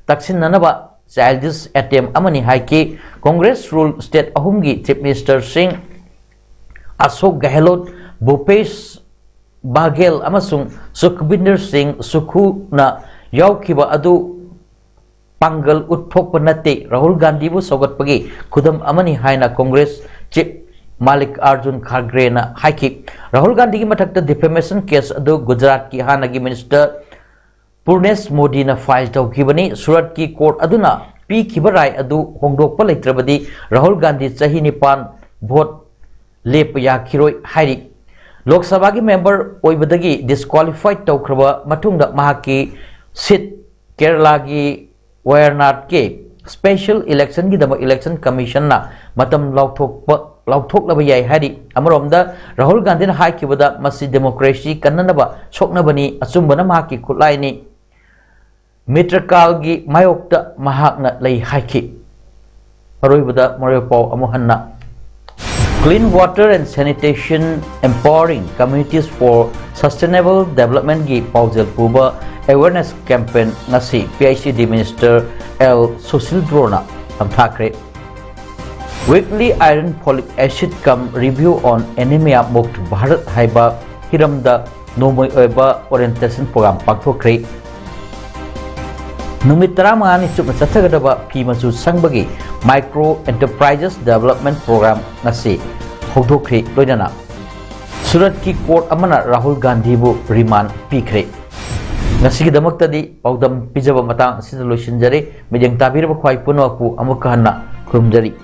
ꯇꯛꯁꯤꯟꯅꯅꯕ ꯆꯥꯏꯜꯗꯤꯁ ꯑꯦꯇꯦꯝ ꯑꯃꯅꯤ ꯍꯥꯏꯈꯤ꯫ ꯀꯣꯡꯒ꯭ꯔꯦꯁ ꯔꯨꯜ ꯁ꯭ꯇꯦꯠ ꯑꯍꯨꯝꯒꯤ ꯆꯤꯐ ꯃꯤꯅꯤꯁꯇꯔꯁꯤꯡ ꯑꯁꯣꯛ ꯒꯦꯍꯂꯣꯠ, ꯚꯨꯄꯦꯁ ꯕꯥꯘꯦꯜ ꯑꯃꯁꯨꯡ ꯁꯨꯈꯕꯤꯟꯗꯔ ꯁꯤꯡ ꯁꯨꯈꯨꯅ ꯌꯥꯎꯈꯤꯕ ꯑꯗꯨ ꯄꯥꯡꯒꯜ ꯎꯠꯊꯣꯛꯄ ꯅꯠꯇꯦ, ꯔꯥꯍꯨꯜ ꯒꯥꯟꯙꯤꯕꯨ ꯁꯧꯒꯠꯄꯒꯤ ꯈꯨꯗꯝ ꯑꯃꯅꯤ ꯍꯥꯏꯅ ꯀꯣꯡꯒ꯭ꯔꯦꯁ ꯆꯤꯐ ꯃꯥꯂꯤꯛ ꯑꯥꯔꯖꯨꯟ ꯈꯥꯔꯒ꯭ꯔꯦꯅ ꯍꯥꯏꯈꯤ꯫ ꯔꯥꯍꯨꯜ ꯒꯥꯟꯙꯤꯒꯤ ꯃꯊꯛꯇ ꯗꯤꯐꯦꯃꯦꯁꯟ ꯀꯦꯁ ꯑꯗꯨ ꯒꯨꯖꯔꯥꯠꯀꯤ ꯍꯥꯟꯅꯒꯤ ꯃꯤꯅꯤꯁꯇꯔ ꯄꯨꯔꯅꯦꯁ ꯃꯣꯗꯤꯅ ꯐꯥꯏꯜ ꯇꯧꯈꯤꯕꯅꯤ꯫ ꯁꯨꯔꯠꯀꯤ ꯀꯣꯔꯠ ꯑꯗꯨꯅ ꯄꯤꯈꯤꯕ ꯔꯥꯏ ꯑꯗꯨ ꯍꯣꯡꯗꯣꯛꯄ ꯂꯩꯇ꯭ꯔꯕꯗꯤ ꯔꯥꯍꯨꯜ ꯒꯥꯟꯙꯤ ꯆꯍꯤ ꯅꯤꯄꯥꯟ ꯚꯣꯠ ꯂꯦꯞꯄ ꯌꯥꯈꯤꯔꯣꯏ ꯍꯥꯏꯔꯤ꯫ ꯂꯣꯛ ꯁꯚꯥꯒꯤ ꯃꯦꯝꯕꯔ ꯑꯣꯏꯕꯗꯒꯤ ꯗꯤꯁꯀ꯭ꯋꯥꯂꯤꯐꯥꯏ ꯇꯧꯈ꯭ꯔꯕ ꯃꯇꯨꯡꯗ ꯃꯍꯥꯛꯀꯤ ꯁꯤꯠ ꯀꯦꯔꯂꯥꯒꯤ ꯋꯥꯌꯔꯅꯥꯗꯀꯤ ꯁ꯭ꯄꯦꯁꯦꯜ ꯏꯂꯦꯛꯁꯟꯒꯤꯗꯃꯛ ꯏꯂꯦꯛꯁꯟ ꯀꯃꯤꯁꯟꯅ ꯃꯇꯝ ꯂꯥꯎꯊꯣꯛꯄ, ꯂꯥꯎꯊꯣꯛꯂꯕ ꯌꯥꯏ ꯍꯥꯏꯔꯤ꯫ ꯑꯃꯔꯣꯝꯗ ꯔꯥꯍꯨꯜ ꯒꯥꯟꯙꯤꯅ ꯍꯥꯏꯈꯤꯕꯗ ꯃꯁꯤ ꯗꯦꯃꯣꯀ꯭ꯔꯦꯁꯤ ꯀꯟꯅꯅꯕ ꯁꯣꯛꯅꯕꯅꯤ, ꯑꯆꯨꯝꯕꯅ ꯃꯍꯥꯛꯀꯤ ꯈꯨꯠꯂꯥꯏꯅꯤ, ꯃꯤꯇ꯭ꯔꯀꯥꯜꯒꯤ ꯃꯥꯌꯣꯛꯇ ꯃꯍꯥꯛꯅ ꯂꯩ ꯍꯥꯏꯈꯤ꯫ ꯑꯔꯣꯏꯕꯗ ꯃꯔꯨꯑꯣꯏꯕ ꯄꯥꯎ ꯑꯃꯨꯛ ꯍꯟꯅ꯫ Clean Water and Sanitation, Empowering Communities for Sustainable Developmentꯒꯤ ꯄꯥꯎꯖꯦꯜ ꯄꯨꯕ ꯑꯦꯋꯦꯔꯅꯦꯁ ꯀꯦꯝꯄꯦꯟ ꯉꯁꯤ P H E D minister L ꯁꯨꯁꯤꯜꯗ꯭ꯔꯣꯅ ꯇꯝꯊꯥꯈ꯭ꯔꯦ꯫ Weekly Iron Folic Acid cum Review on Anemia Mukt Bharat ꯍꯥꯏꯕ ꯍꯤꯔꯝꯗ ꯅꯣꯡꯃꯩ ꯑꯣꯏꯕ ꯑꯣꯔꯤꯌꯦꯟꯇꯦꯁꯟ ꯄ꯭ꯔꯣꯒ꯭ꯔꯥꯝ ꯄꯥꯡꯊꯣꯛꯈ꯭ꯔꯦ꯫ ꯅꯨꯃꯤꯠ ꯇꯔꯥꯃꯉꯥꯅꯤ ꯆꯨꯞꯅ ꯆꯠꯊꯒꯗꯕ ꯐꯤ ꯃꯆꯨ ꯁꯪꯕꯒꯤ ꯃꯥꯏꯀ꯭ꯔꯣ ꯑꯦꯟꯇꯔꯄ꯭ꯔꯥꯏꯖꯦꯁ ꯗꯦꯕꯂꯞꯃꯦꯟ ꯄ꯭ꯔꯣꯒ꯭ꯔꯥꯝ ꯉꯁꯤ ꯍꯧꯗꯣꯛꯈ꯭ꯔꯦ꯫ ꯂꯣꯏꯅꯅ ꯁꯨꯔꯠꯀꯤ ꯀꯣꯔꯠ ꯑꯃꯅ ꯔꯥꯍꯨꯜ ꯒꯥꯟꯙꯤꯕꯨ ꯔꯤꯃꯥꯟ ꯄꯤꯈ꯭ꯔꯦ꯫ ꯉꯁꯤꯒꯤꯗꯃꯛꯇꯗꯤ ꯄꯥꯎꯗꯝ ꯄꯤꯖꯕ ꯃꯇꯥꯡ ꯑꯁꯤꯗ ꯂꯣꯏꯁꯤꯟꯖꯔꯦ꯫ ꯃꯤꯠꯌꯦꯡ ꯇꯥꯕꯤꯔꯕ ꯈ꯭ꯋꯥꯏ ꯄꯨꯝꯅꯃꯛꯄꯨ ꯑꯃꯨꯛꯀ ꯍꯟꯅ ꯈꯨꯔꯨꯝꯖꯔꯤ꯫